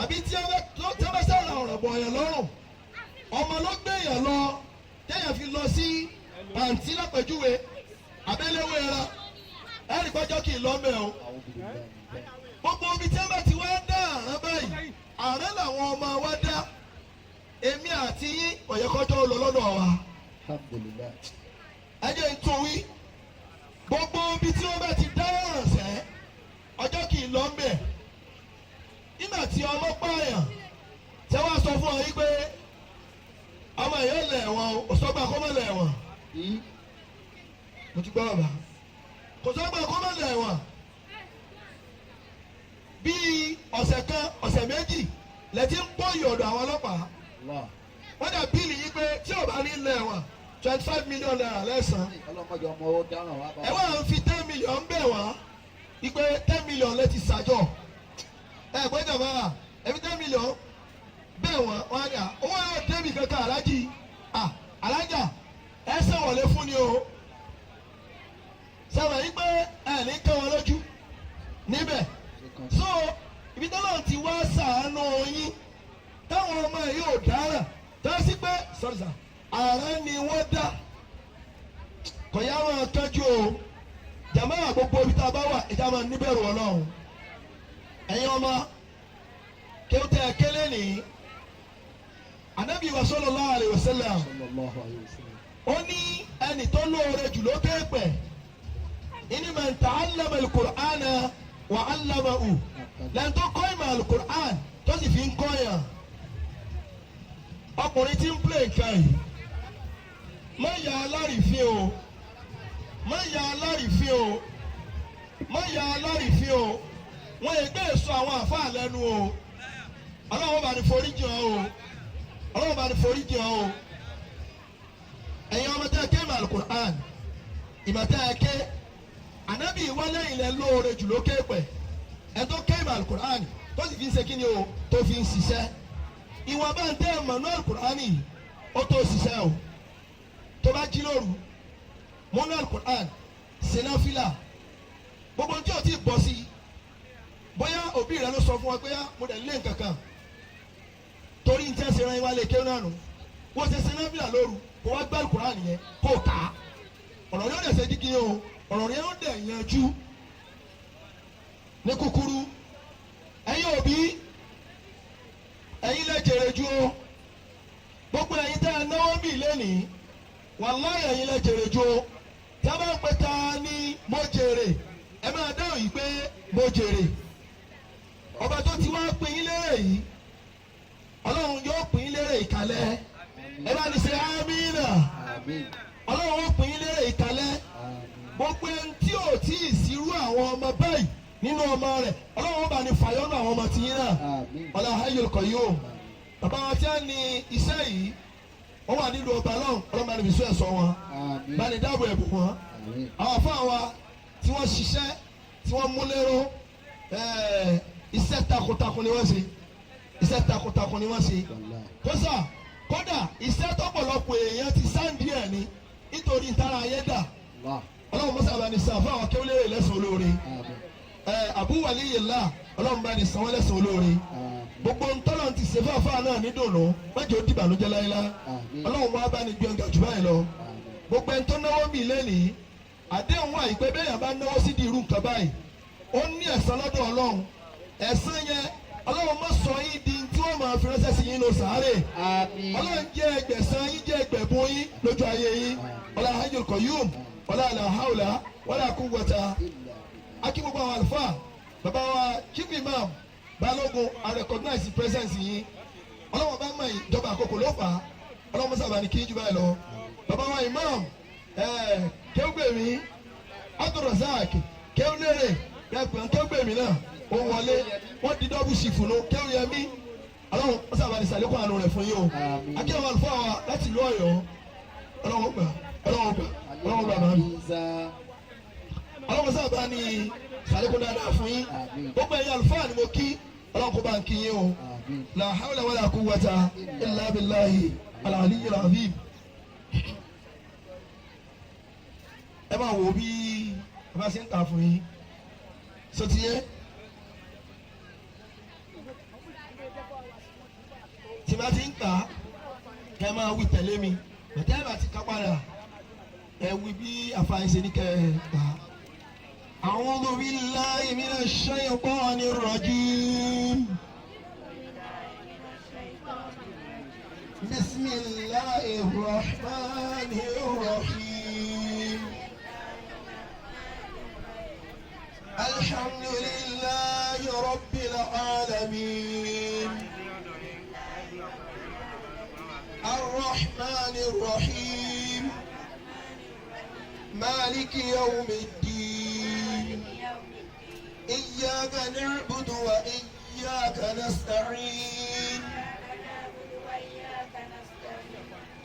àbí tí wọ́n bá sọ̀rọ̀ ọ̀rọ̀ bọ̀ yẹn lọ́rùn, ọmọ ló gbé yẹn lọ téèyàn fi lọ sí pàǹtí lápẹ̀júwe abẹ́lẹ́wé ẹran, ẹ̀rí pẹ́jọ́ kì í lọ mẹ́ o. Gbogbo ibi tí wọ́n bá ti wá dá àrán báyìí, àrán làwọn ọmọ wa dá. Èmi àti yín, ọ̀yẹ́kọ́jọ́ lọ lọ́dọ̀ wa. Alhamdulillah. Ẹ jẹ́ n tún wí, gbogbo ibi tí wọ́n bá ti dá ọ̀ràn sẹ́, ọjọ́ kì í lọ mẹ́. Nígbà tí ọmọ pààyàn, tí wọ́n sọ fún ọ yí pé ọmọ yìí ó lẹ̀ wọ̀n o, kò sọ́gbà kó má lẹ̀ wọ̀n. Mo ti gbọ́ bàbá, kò sọ́gbà kó má lẹ̀ wọ̀n. Bíi ọ̀sẹ̀ kan, ọ̀sẹ̀ 2 lẹ ti ń pọ̀ ìyọ̀dọ̀ àwọn ọlọ́pàá. Wọ́n dà bíìlì yìí pé tí ò bá ní lẹ̀ wọ̀n, ₦25 million lẹ́sàn-án. Ọlọ́mọdé ọmọ ó dáràn wá bá. Ẹ wá ń fi 10 million bẹ̀ wọ́n wípé 10 million lẹ ti ṣàjọ. Ẹ gbọ́dọ̀ bá ẹ fi 10 million bẹ̀ wọ́n, wọ́n á ní à owó yóò débi kankan. Alájì à alájà, ẹ sẹ̀wọ̀lé fún ni o. Sẹ̀wọ̀n yìí pé ẹ ní kẹ́ wọn lójú níbẹ̀. So ibi tó náà ti wá sàánú yín táwọn ọmọ yìí ò dáràn tó sí pé sorry sir, ààrẹ ni wọ́n dá, kò yá wọn tọ́jú o. Jàmáà, gbogbo ibi tá a bá wà, ìjà máa níbẹ̀rù Ọlọ́run. Ẹ̀yin ọmọ kéwútẹ́ kélé ní Ànábì wa sallallahu alaihi wasallam, ó ní ẹnì tó lóore jù lókè pẹ̀ ìní man ta'allama al-Qur'ana wa 'allamahu, lẹ́yìn tó kọ́ ìmọ̀ al-Qur'an tó sì fi ń kọ́ yàn. Ọkùnrin tí ń play nǹkan yìí, má ya alárìífín o, má ya alárìífín o, má ya alárìífín o. Wọ́n yẹ gbé èso àwọn àfáà lẹ́nu o. Ọlọ́run bá ní foríjì ọ́ o, Ọlọ́run bá ní foríjì ọ́ o. Ẹ̀yin ọmọ tẹ́ ẹ ké ìmọ̀ al-Qur'an, ìmọ̀ tẹ́ ẹ ké, Ànábì wálé ilẹ̀ lóore jù lókè pẹ̀ ẹ̀ tó ké ìmọ̀ al-Qur'an tó sì fi ń ṣe kí ni o, tó fi ń ṣiṣẹ́. Ìwọ̀n bá ń tẹ́ ẹ̀mọ̀ náà al-Qur'an yìí, ó tó ṣiṣẹ́ o. Tó bá jí lóru, múnú al-Qur'an, sinafila, gbogbo tí o ti bọ̀ sí. Bóyá òbí rẹ ló sọ fún ọ pé mo dẹ̀ lé nǹkan kan torí ní tí ẹ ṣe ran ìwà lè kéwọn náà nù. Wọ́n ṣe ṣe náfìlà lóru kó wá gbá Kùránì yẹn kó kà á. Ọ̀rọ̀ yóò dẹ̀ ṣe kíkí o, ọ̀rọ̀ yẹn ó dẹ̀ yanjú. Ní kúkúrú, ẹ̀yin òbí, ẹ̀yin lẹ jèrè jù o. Gbogbo ẹ̀yin tẹ́ ẹ náwó mì lẹ́nìí, wàláhì ẹ̀yin lẹ jèrè jù o. Tí a bá ń pè ta ni mo jèrè, ẹ máa dáhùn yìí pé mo jèrè. Ọba tó ti wá pín in lérè yìí, Ọlọ́run yóò pín in lérè ìkàlẹ̀. Ẹ bá ní ṣe àmínà. Ọlọ́run ó pín in lérè ìkàlẹ̀. Gbogbo ẹni tí ò tí ì sírú àwọn ọmọ báyìí nínú ọmọ rẹ̀, Ọlọ́run ó bá ní fàyọ́nù àwọn ọmọ tìyín náà. Ọlá Hayyul Qayyum. Bàbá wa tí a ní iṣẹ́ yìí, wọ́n wà nílùú ọba lọ́hùn, Ọlọ́run bá ní fi sún ẹ̀sọ́ wọn, bá ní dáàbò ẹ̀bùn wọn. Àwọn àfáà wa tí wọ́n ṣiṣẹ́, tí wọ́n mú lérò, iṣẹ́ takuntakun ni wọ́n ṣe, iṣẹ́ takuntakun ni wọ́n ṣe. Kósà kódà iṣẹ́ tọ́pọ̀lọpọ̀ èèyàn ti sáǹdì ẹ̀ ni nítorí ìtara ayé dà. Ọlọ́run mọ́sá bá ní san fún àwọn kéwìlérè lẹ́sùn olóore. Abu Waliyillah, Ọlọ́run bá ní san wọ́n lẹ́sùn olóore. Gbogbo ntọ́lọ̀ ti ṣe fáfáà náà ní dùnú, mẹ́jọ ó dìbànújẹ́ láéláé. Ọlọ́run wá bá ní gbé ọ̀gá jù báyìí lọ. Gbogbo ẹni tó náwó mi lẹ́nìí, àdéhùn wà yìí pé bẹ́ẹ̀ yẹn bá náwó sí di irú nǹkan báyìí, ó ní ẹ̀san lọ́dọ̀ Ọlọ́run. Ẹ̀san yẹn, Ọlọ́run má sọ yín di tí wọ́n máa fi ránṣẹ́ sí yín lọ sàárè. Ọlọ́run jẹ́ ẹgbẹ̀san yín, jẹ́ ẹgbẹ̀bùn yín lójú ayé yín. Ọlá Hayyul Qayyum, ọlá la hawla wala quwwata. Akí gbogbo àwọn àlùfáà, bàbá wa Chief Imam Balógun, I recognize the presence yín. Ọlọ́run bá mọ̀ ìjọba àkókò ló fà á. Ọlọ́run sábà ní kí jù báyìí lọ. Bàbá wa Imam Kéwúgbèmí Abdulrasaq Kéwúlérè Kéwúgbèmí náà ó wọlé, wọ́n di dọ́bù sífù nù Kéwúyẹmí. Ọlọ́run sábà ní sàlékún àánú rẹ̀ fún yín o. Akí àwọn àlùfáà wa láti ìlú Ọ̀yọ́. Ọlọ́run gbà, Ọlọ́run gbà, Ọlọ́run gbà máa mi. Ọlọ́run sábà ní sàlékún dáadáa fún yín. Gbogbo ẹ̀yin àlùfáà ni mo kí, Ọlọ́run kó bá ń kí yín o. La hawla wala quwwata illa billahi al-aliyyil azim. Ẹ máa wò bí ẹ bá ṣe ń tà fún yín. Sotiye tí bá ti ń kà á, kẹ́ máa wí tẹ̀lé mi. Bàtẹ́ ẹ bá ti ká padà, ẹ wí bí àfààní ṣe ní kẹ́ ẹ kà á. A'udhu billahi minash shaytanir rajim. Bismillahir rahmanir rahim. Alhamdulillahi rabbil alamin. Arrahmanir rahim. Maliki yawmiddin. Iyyaka na'budu wa iyyaka nasta'in.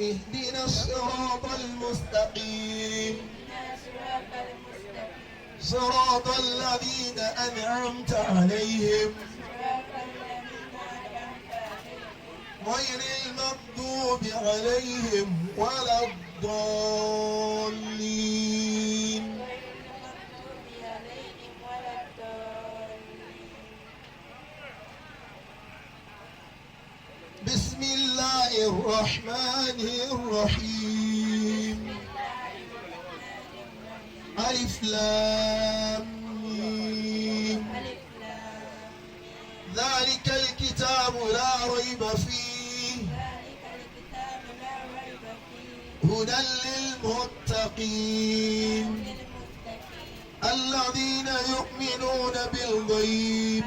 اهدنا الصراط المستقيم. صراط الذين أنعمت عليهم غير المغضوب عليهم ولا الضالين. بسم الله الرحمن الرحيم. ألف لام ميم. ذلك الكتاب لا ريب فيه هدى للمتقين الذين يؤمنون بالغيب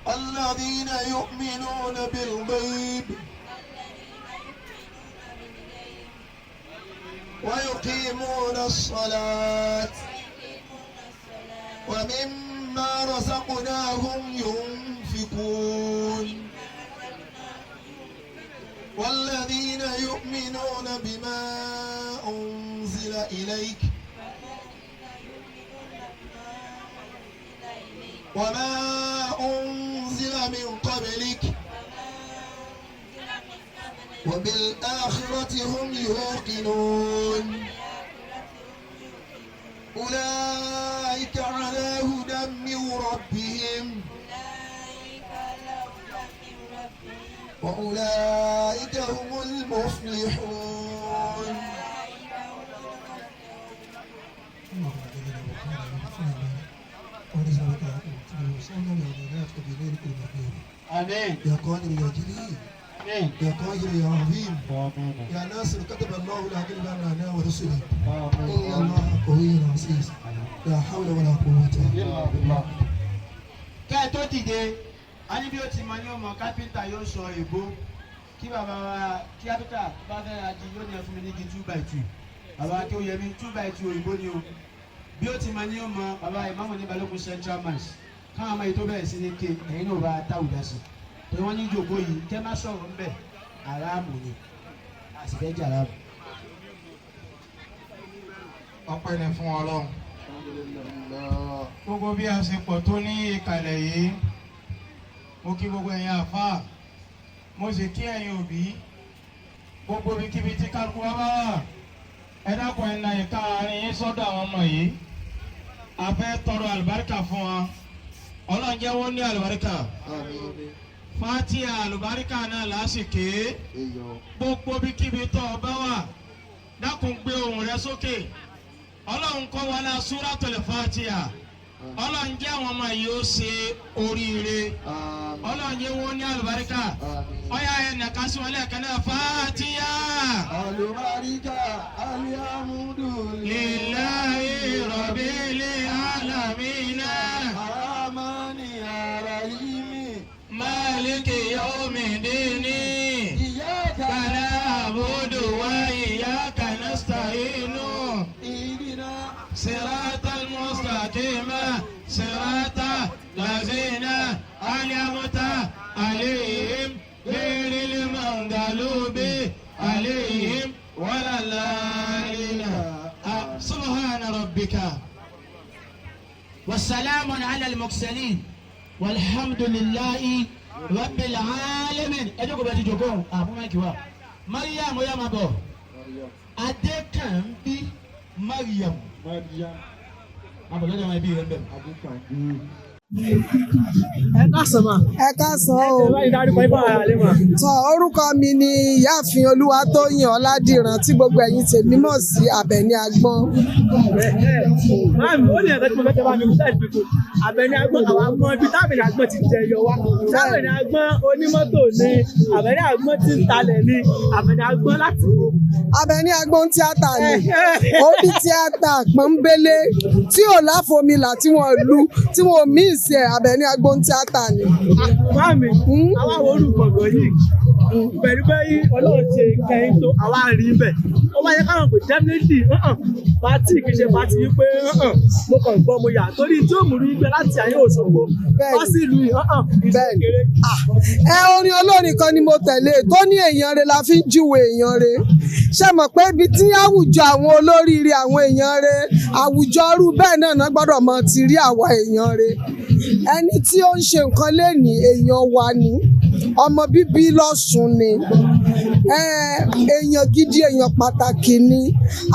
الذين يؤمنون بالغيب ويقيمون الصلاة ومما رزقناهم ينفقون والذين يؤمنون بما أنزل إليك وما أنزل من قبلك وبالآخرة هم يوقنون. أولئك على هدى من ربهم وأولئك هم المفلحون. آمين. يا قادر يا جليل يا قاهر يا عظيم يا ناصر كتب الله لا غلب لنا ورسله إن الله قوي عزيز لا حول ولا قوة إلا بالله. Kẹ́ ẹ tó dìde, a ní bí ó ti mọ ní ọmọ kápẹ́ńtà yóò sọ èbó kí bàbá wa kí kápẹ́ńtà tó bá fẹ́ ra di yóò ní ẹ fún mi ní igi 2 by 2. Bàbá kí ó yẹ mí, 2 by 2 òyìnbó ni o. Bí ó ti mọ ní ọmọ bàbá ìmáàmù ní Balógun Central Mosque, káwọn ọmọ yìí tó bẹ̀rẹ̀ sí ní ké, ẹ̀yin náà bá táwùdá sí torí wọ́n ní ìjòkó yìí kẹ́ má sọ̀rọ̀ ńbẹ̀, aráàmù ni a sì fẹ́ jẹ́ aráàmù. Ọpẹ́ ni fún Ọlọ́run. Gbogbo bí a ṣe pọ̀ tó ní ìkàlẹ̀ yìí, mo kí gbogbo ẹ̀yin àfáà, mo sì kí ẹ̀yin òbí, gbogbo ibikíbi tí kálukú wa bá wà, ẹ dákun, ẹ na ìka àárín yín sọ́dọ̀ àwọn ọmọ yìí. A fẹ́ tọrọ àlùbáríkà fún wa. Ọlọ́run jẹ́ wọ́n ní àlùbáríkà. Fatia àlùbáríkà náà lásìkè. Gbogbo ibikíbi tó o bá wà, dákun, gbé ohùn rẹ sókè. Ọlọ́run kọ́ wa lá Súratul Fatiha. Ọlọ́run jẹ́ àwọn ọmọ yìí ó ṣe oríire. Ọlọ́run jẹ́ wọ́n ní àlùbáríkà. Ọ̀yà ẹ̀ nàka sí wọn lẹ́ẹ̀kan náà, Fatiha. Àlùbáríkà Lillahi Rabbil Alamina. Arahmani Arahimi. Maliki yawmiddini. Iyyaka na'budu wa iyyaka nasta'inu. Ihdina Siratal mustaqima sirata lazina an'amta alayhim ghayril maghdubi alayhim waladdallin. Subhana rabbika. والسلام على المرسلين والحمد لله رب العالمين. Ẹ jókòó bẹ́ẹ̀ ti jókòó, àmú mic wa. Mariam, ó yá, máa bọ̀. Adékànbí Mariam, máa bọ̀ lọ́dọ̀ àwọn ẹbí rẹ̀ ń bẹ̀. Ẹ káàsán mà. Ẹ káàsán o. Ẹ bá ìdárúkọ ibà ara lè mà. Tọ, orúkọ mi ni Ìyáàfin Olúwatóyìn Ọládìran, tí gbogbo ẹ̀yin tèmi mọ̀ sí Àbẹ̀ní Agbọ́n. Máàmì, ó ní ẹ̀ka tí mo fẹ́ tẹ́ bá mi kú láì fi kú. Àbẹ̀ní Agbọ́n, àwọn agbọ́n ibi tábìlì Agbọ́n ti jẹ yọ wá. Tábìlì Agbọ́n onímọ́tò ni Àbẹ̀ní Agbọ́n ti ń talẹ̀ ni Àbẹ̀ní Agbọ́n láti wo. Àbẹ̀ní Agbọ́n tíátà ni, ó ní tíátà pọ́nbélé tí ò láfomìlà, tí wọ́n lu, tí wọ́n mí ìsì ẹ̀. Àbẹ̀ní Agbọ́n tíátà ni. Máàmì, àwa wo olùgbọ̀ngàn yìí pẹ̀lú pé Ọlọ́run ṣe kẹ́yìn tó àwa rí bẹ̀. Ó máa yẹ káwọn pè definitely party kì í ṣe party wípé mo kàn gbọ́ mo yà, torí tí ó mú rí gbé láti ayé Òṣogbo wá sí ìlú yìí ìṣèkéré. Ẹ orin olórin kan ni mo tẹ̀lé tó ní èèyàn rẹ̀ la fi ń júwe èèyàn rẹ̀. Ṣe mọ̀ pé ibi tí àwùjọ àwọn olóríire, àwọn èèyàn rẹ̀, àwùjọ irú bẹ́ẹ̀ náà náà gbọ́dọ̀ mọ ti rí àwa èèyàn rẹ̀. Ẹni tí ó ń ṣe nǹkan lénìí, èèyàn wa ni, ọmọ bíbí lọ́sùn ni, èèyàn gidi, èèyàn pàtàkì ni,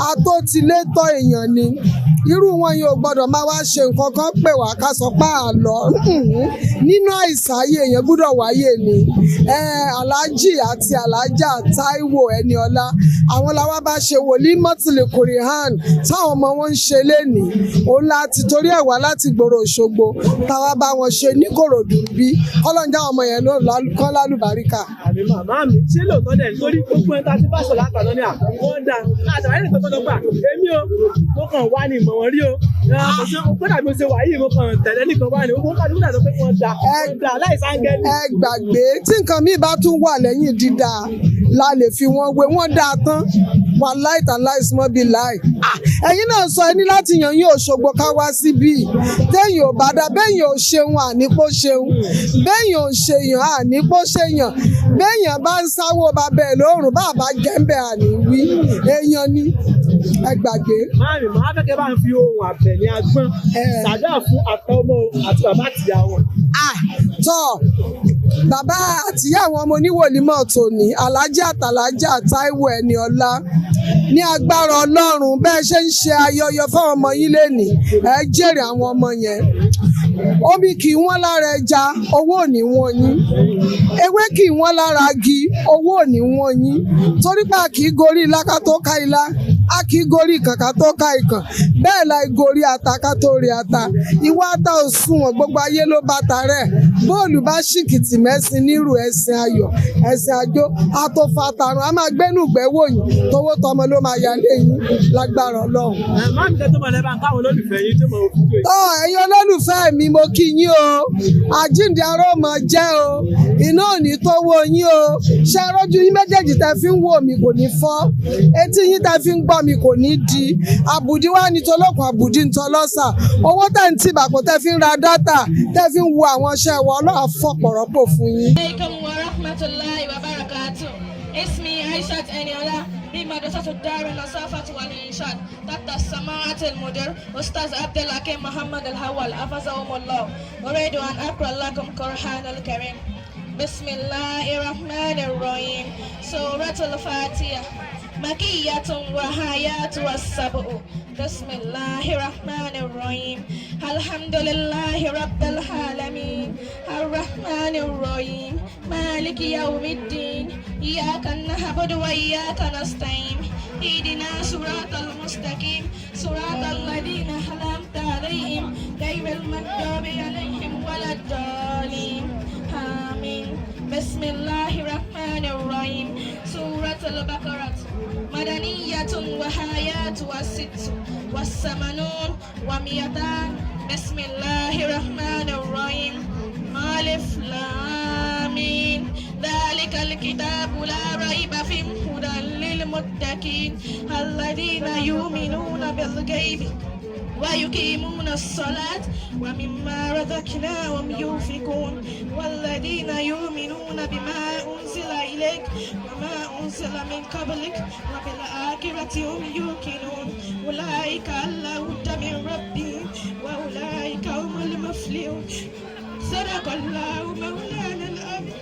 atótilétọ́ èèyàn ni. Irú wọn yóò gbọ́dọ̀ máa wá ṣe nǹkan kan pè wá ká sọ pé àlọ́ nínú àìsàn ayé èèyàn gbọ́dọ̀ wáyé ni. Alhaji àti Alhaja Taiwo Ẹniọlá, àwọn làwa bá ṣe wòlíì mọ́tìlì kùrìhàn táwọn ọmọ wọn ń ṣe lénìí. Òun láti torí ẹ̀ wá láti gbòòrò Òṣogbo táwa bá wọn ṣe ní Kòròdú bí kọ́lọ́njà ọmọ yẹn ló kọ́ lálùbáríkà. Àmì màmá mi, ṣé lóòótọ́ dẹ̀ nítorí gbogbo ẹni tá a ti bá sọ̀rọ̀ àtàná ni àwọn dà àtàwọn ẹni tó tọ́ gbà èmi o, mo kàn wá ní ìmọ̀ wọn rí o, kódà bí mo ṣe wà yìí, mo kàn tẹ̀lé nìkan wá ní owó kàdé, kódà sọ pé wọ́n dà wọ́n dà láì sáńgẹ́lì. Ẹ gbàgbé, tí nǹkan míì bá tún wà lẹ́yìn dídá la lè fi wọ́n wé, wọ́n dáa tán wà láì tàn láì súnmọ́ bíi láì. Ẹ̀yin náà sọ ẹni láti yàn yín Òṣogbo ká wá síbí, téèyàn ò bá dá, béèyàn ò ṣeun ànípò ṣeun, béèyàn ò ṣèyàn ànípò ṣèyàn, béèyàn bá ń sáwó bàbá ẹ̀ lóòrùn, bá àbá jẹ́ ń bẹ̀ àní wí, èèyàn ni, ẹ gbàgbé. Máàmì, màá fẹ́ kẹ́ bá ń fi ohun Àbẹ̀ní Agbọ́n ṣàdúrà fún àtọmọ àti bàbá àtìyá wọn. Tọ́, bàbá àtìyá àwọn ọmọ oníwòlímọ̀ tòní, Alhaji àtàlájà Táíwò Ẹniọlá, Ní agbára Ọlọ́run, bẹ́ẹ̀ ṣe ń ṣe ayọyọ fáwọn ọmọ yín lénìí, ẹ jèrè àwọn ọmọ yẹn. Omi kì í wọ́n lára ẹja, owó ò ní wọ́n yín. Ewé kì í wọ́n lára igi, owó ò ní wọ́n yín. Torí pé a kì í gorí ilá ká tó ká ilá, a kì í gorí ìkàn ká tó ká ìkàn, bẹ́ẹ̀ la gorí ata ká tó rí ata. Ìwà ata ò sunwọ̀n, gbogbo ayé ló bá ta rẹ̀. Bóòlù bá ṣìkìtì mẹ́sìn nírú ẹ̀sìn ayọ̀, ẹ̀sìn àjò, àtòfàtàrùn, a máa gbénú ìgbẹ́wò yín, tówó tọmọ ló máa yálé yín lágbára Ọlọ́run. Ẹ má mi tẹ́ tó mọ̀ lẹ́bàá káwọn olólùfẹ́ yín tó mọ̀ òfin tó yìí. Tọ́ ẹ̀yin olólùfẹ́ mi, mo kí yín o. Àjíǹde aró mọ jẹ́ o, iná ò ní tó wo yín o. Ṣé rójú yín méjèèjì tẹ́ fi ń wò mí kò ní fọ́, etí yín tẹ́ fi ń gbọ́ mi kò ní di. Àbùdí wá ní tolókun, àbùdí ń tọlọ́sà. Owó tẹ́ ń tì bàpò tẹ́ fi ń ra dátà tẹ́ fi ń wo àwọn iṣẹ́ wa, Ọlọ́run á fọ̀pọ̀ rọ́pò fún yín. عليكم ورحمة الله وبركاته. اسمي عائشة أنيولا من مدرسة الدار النصافة والإنشاد تحت السماعة المدير أستاذ عبد الحكيم محمد الهوال حفظهم الله. أريد أن أقرأ لكم قرآن الكريم. بسم الله الرحمن الرحيم. سورة الفاتحة مكية وآيات السبع. بسم الله الرحمن الرحيم. الحمد لله رب العالمين الرحمن الرحيم مالك يوم الدين إياك نعبد وإياك نستعين اهدنا صراط المستقيم صراط الذين أنعمت عليهم غير المغضوب عليهم ولا الضالين آمين. بسم الله الرحمن الرحيم. سورة البقرة مدنية وآيات 86 و200. بسم الله الرحمن الرحيم. ألف لام ميم ذلك الكتاب لا ريب فيه هدى للمتقين الذين يؤمنون بالغيب ويقيمون الصلاة ومما رزقناهم ينفقون والذين يؤمنون بما أنزل إليك وما أنزل من قبلك وبالآخرة هم يوقنون أولئك على هدى من ربهم وأولئك هم المفلحون. صدق الله مولانا العظيم.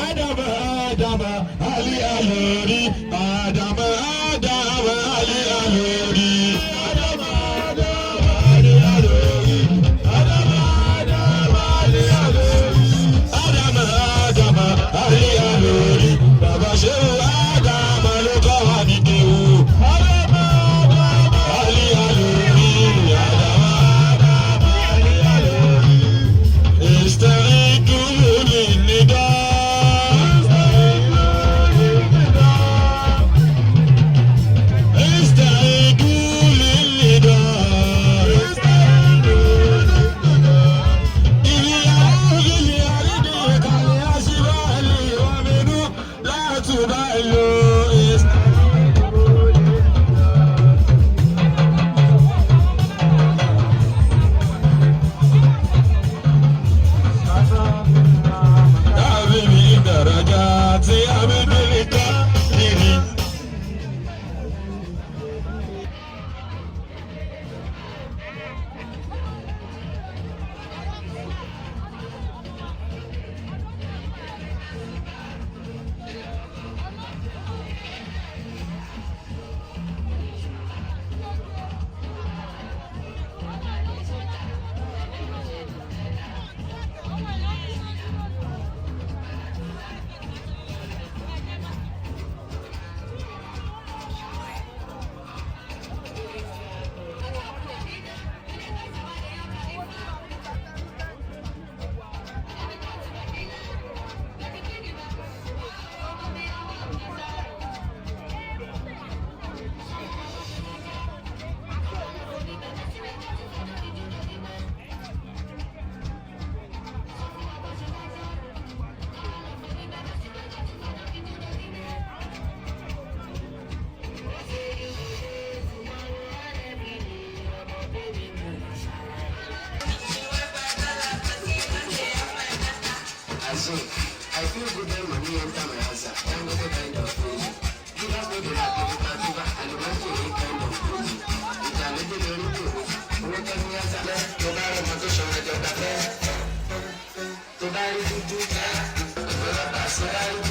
Adama Adama Ali Alori, Adama Adama Ali Alori. Adama Adama Ali Alori, Adama Adama Ali Alori. Adama Adama Ali Alori, Bàbá Ṣéwù Adama ló kọ́ wa ní kéwú. Adama Adama Ali Alori, Adama Adama Ali Alori. Istaridu lin-nida. استعيدوا للنداء. لا تبالوا. حبيبي درجات عبد الكافرين. I say, I feel good when money enter my house. Dangote kind of crazy. Givers no dey lack giver giver and the money kind of crazy. Ìjà ló dé lórí kòwé. Owó tó ní àṣà lẹ́. Tó bá rí ọmọ tó ṣọmọ ẹjọ́ gbà fẹ́. Tó bá rí dúdú. Ọ̀pọ̀lọpọ̀ àṣírá rí.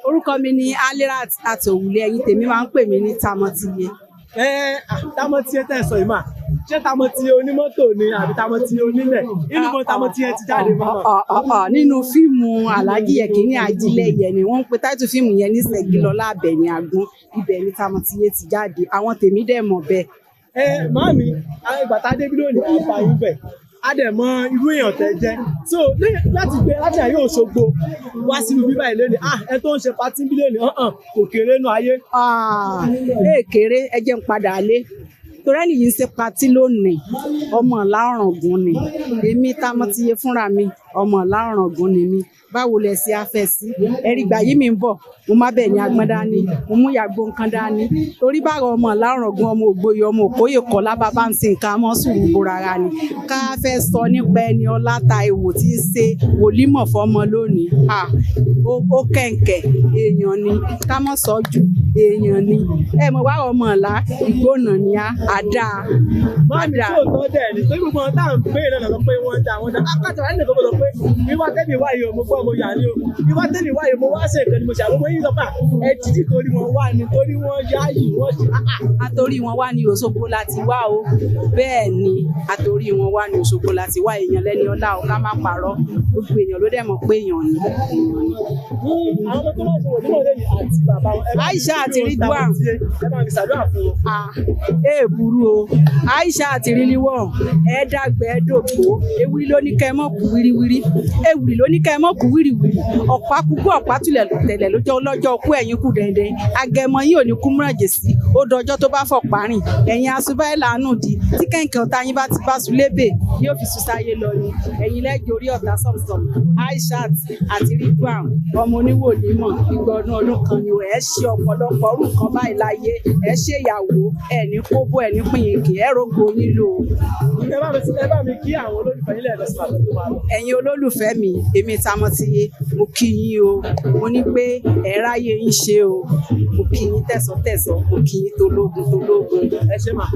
Orúkọ mi ni Alirat Atòwúlé, ẹ̀yin tèmi máa ń pè mí ní Tamọ́tiyé. Ẹ Tamọ́tiyé tẹ̀ sọ yìí mà, ṣé Tamọ́tiyé onímọ́tò ni àbí Tamọ́tiyé onílẹ̀? Inú kan Tamọ́tiyé ti jáde mọ́. Nínú fíìmù Alhaji Yekini Ajílẹ̀yẹ ni wọ́n ń pe táìtù fíìmù yẹn ní Ṣẹ̀gilọlá Àbẹ̀ní Àgbọn, ibẹ̀ ni Tamọ́tiyé ti jáde, àwọn tèmi dẹ̀ mọ̀ bẹ́ẹ̀. Ẹ màámi, ìgbà tá a dé bí lónìí, a bá yín bẹ̀, a dẹ̀ mọ irú èèyàn tẹ́ jẹ́. So láti gbé láti àyè Òṣogbo wá síbi bíbá yìí lónìí, ẹ tó ń ṣe patí bí lónìí, hàn kò kéré nù ayé. Ẹ kéré, ẹ jẹ́ ń padà lé torí ẹni yìí ń ṣe patí lónìí, ọmọ Ìlá Ọ̀ràngún ni èmi Tamọ́tiyé fúnra mi, ọmọ Ìlá Ọ̀ràngún ni mí. Báwo lẹ ṣe afẹ́ sí ẹ̀rí ìgbà yìí mi ń bọ̀, mo má bẹ̀ ní agbọ́n dání, mo mú ìyàgbó nǹkan dání, torí báwo ọmọ Ìlá Ọ̀ràngún, ọmọ Ògboyè, ọmọ Òkóyè Kọ́lá, bàbá ń ṣe nǹkan mọ́ sùúrù bora ara ni. Ká fẹ́ sọ nípa ẹni ọlá Táíwò tí ń ṣe wòlímọ̀ fọmọ lónìí, ó kẹ̀ǹkẹ̀ èèyàn ni, ká mọ̀ sọ jù èèyàn ni. Ẹ mọ̀ wá ọmọ Ìlá ìgbónà ni á àdá. Máàmì tí ò tọ́ dẹ̀ ni torí gbogbo àwọn táà ń pè náà lọ pé wọ́n dá wọ́n dá. Akátá wà nínú ìgbọ́dọ̀ pé wíwá tẹ́mi wá yìí o, mo gbọ́ mo yà ni o. Wíwá tẹ́mi wá yìí mo wá ṣe nǹkan ni mo ṣe àwọn ọmọ yìí sọ pé ẹ títí torí wọn wá ni torí wọn yá yìí wọ́n ṣe. Àtorí wọn wá ní Òṣogbo láti wá o. Bẹ́ẹ̀ ni àtorí wọn wá ní Òṣogbo láti wá, èèyàn lẹ́ni ọlá o, ká má parọ́. Gbogbo èèyàn ló dẹ̀ mọ̀ pé èèyàn ni. Àwọn ọmọ tó wá ṣe wòlímọ̀ lẹ́yìn àti bàbá wọn. Aisha àti Ridwan. Ẹ bá mi ṣàdúrà fún wọn. Ee burú o. Aisha àti Ridwan, ẹ dàgbẹ́ ẹ dògbò. Ewúrí ló ní kẹ́ ẹ mọ̀ kú wíríwírí. Ewúrí ló ní kẹ́ ẹ mọ̀ kú wíríwírí. Ọ̀pá kúkú ọ̀pá tulẹ̀ tẹ̀lẹ̀ lójọ́ lọ́jọ́ kú ẹ̀yìn kú dẹ̀ndẹ̀n. Agẹmọ yín ò ní kú mìíràn jèsì. Ó dọjọ́ tó bá fọ̀ parìn. Ẹ̀yin asúbá ẹ̀ làánú di. Tí kẹ̀kẹ́ ọ̀tá yín bá ti bá su lébè, yóò fi sùsáyé lọ ni. Ẹ̀yin lẹ́jọ́ orí ọ̀tá sọ̀mùsọ̀mù. Aisha àti Ridwan, ọmọ oníwòlímọ̀, ìgbà ọdún ọdún kan ni ẹ ṣe ọ̀pọ̀lọpọ̀ ọdún kan báyìí láyé. Ẹ ṣe ìyàwó, ẹ ní kóbó, ẹ ní pínyìnkì, ẹ rògo yín lò. Ẹ bá mi kí àwọn olólùfẹ́ yín lẹ́ẹ̀kan sí màá tó máa lọ. Ẹ̀yin olólùfẹ́ mi, èmi Tamọ́tiyé, mo kí yín o. Mo ní pé ẹ ráyè yín ṣe o. Mo kí yín tẹ̀sọ̀tẹ̀sọ̀, mo kí yín tológun tológun. Ẹ ṣé mà.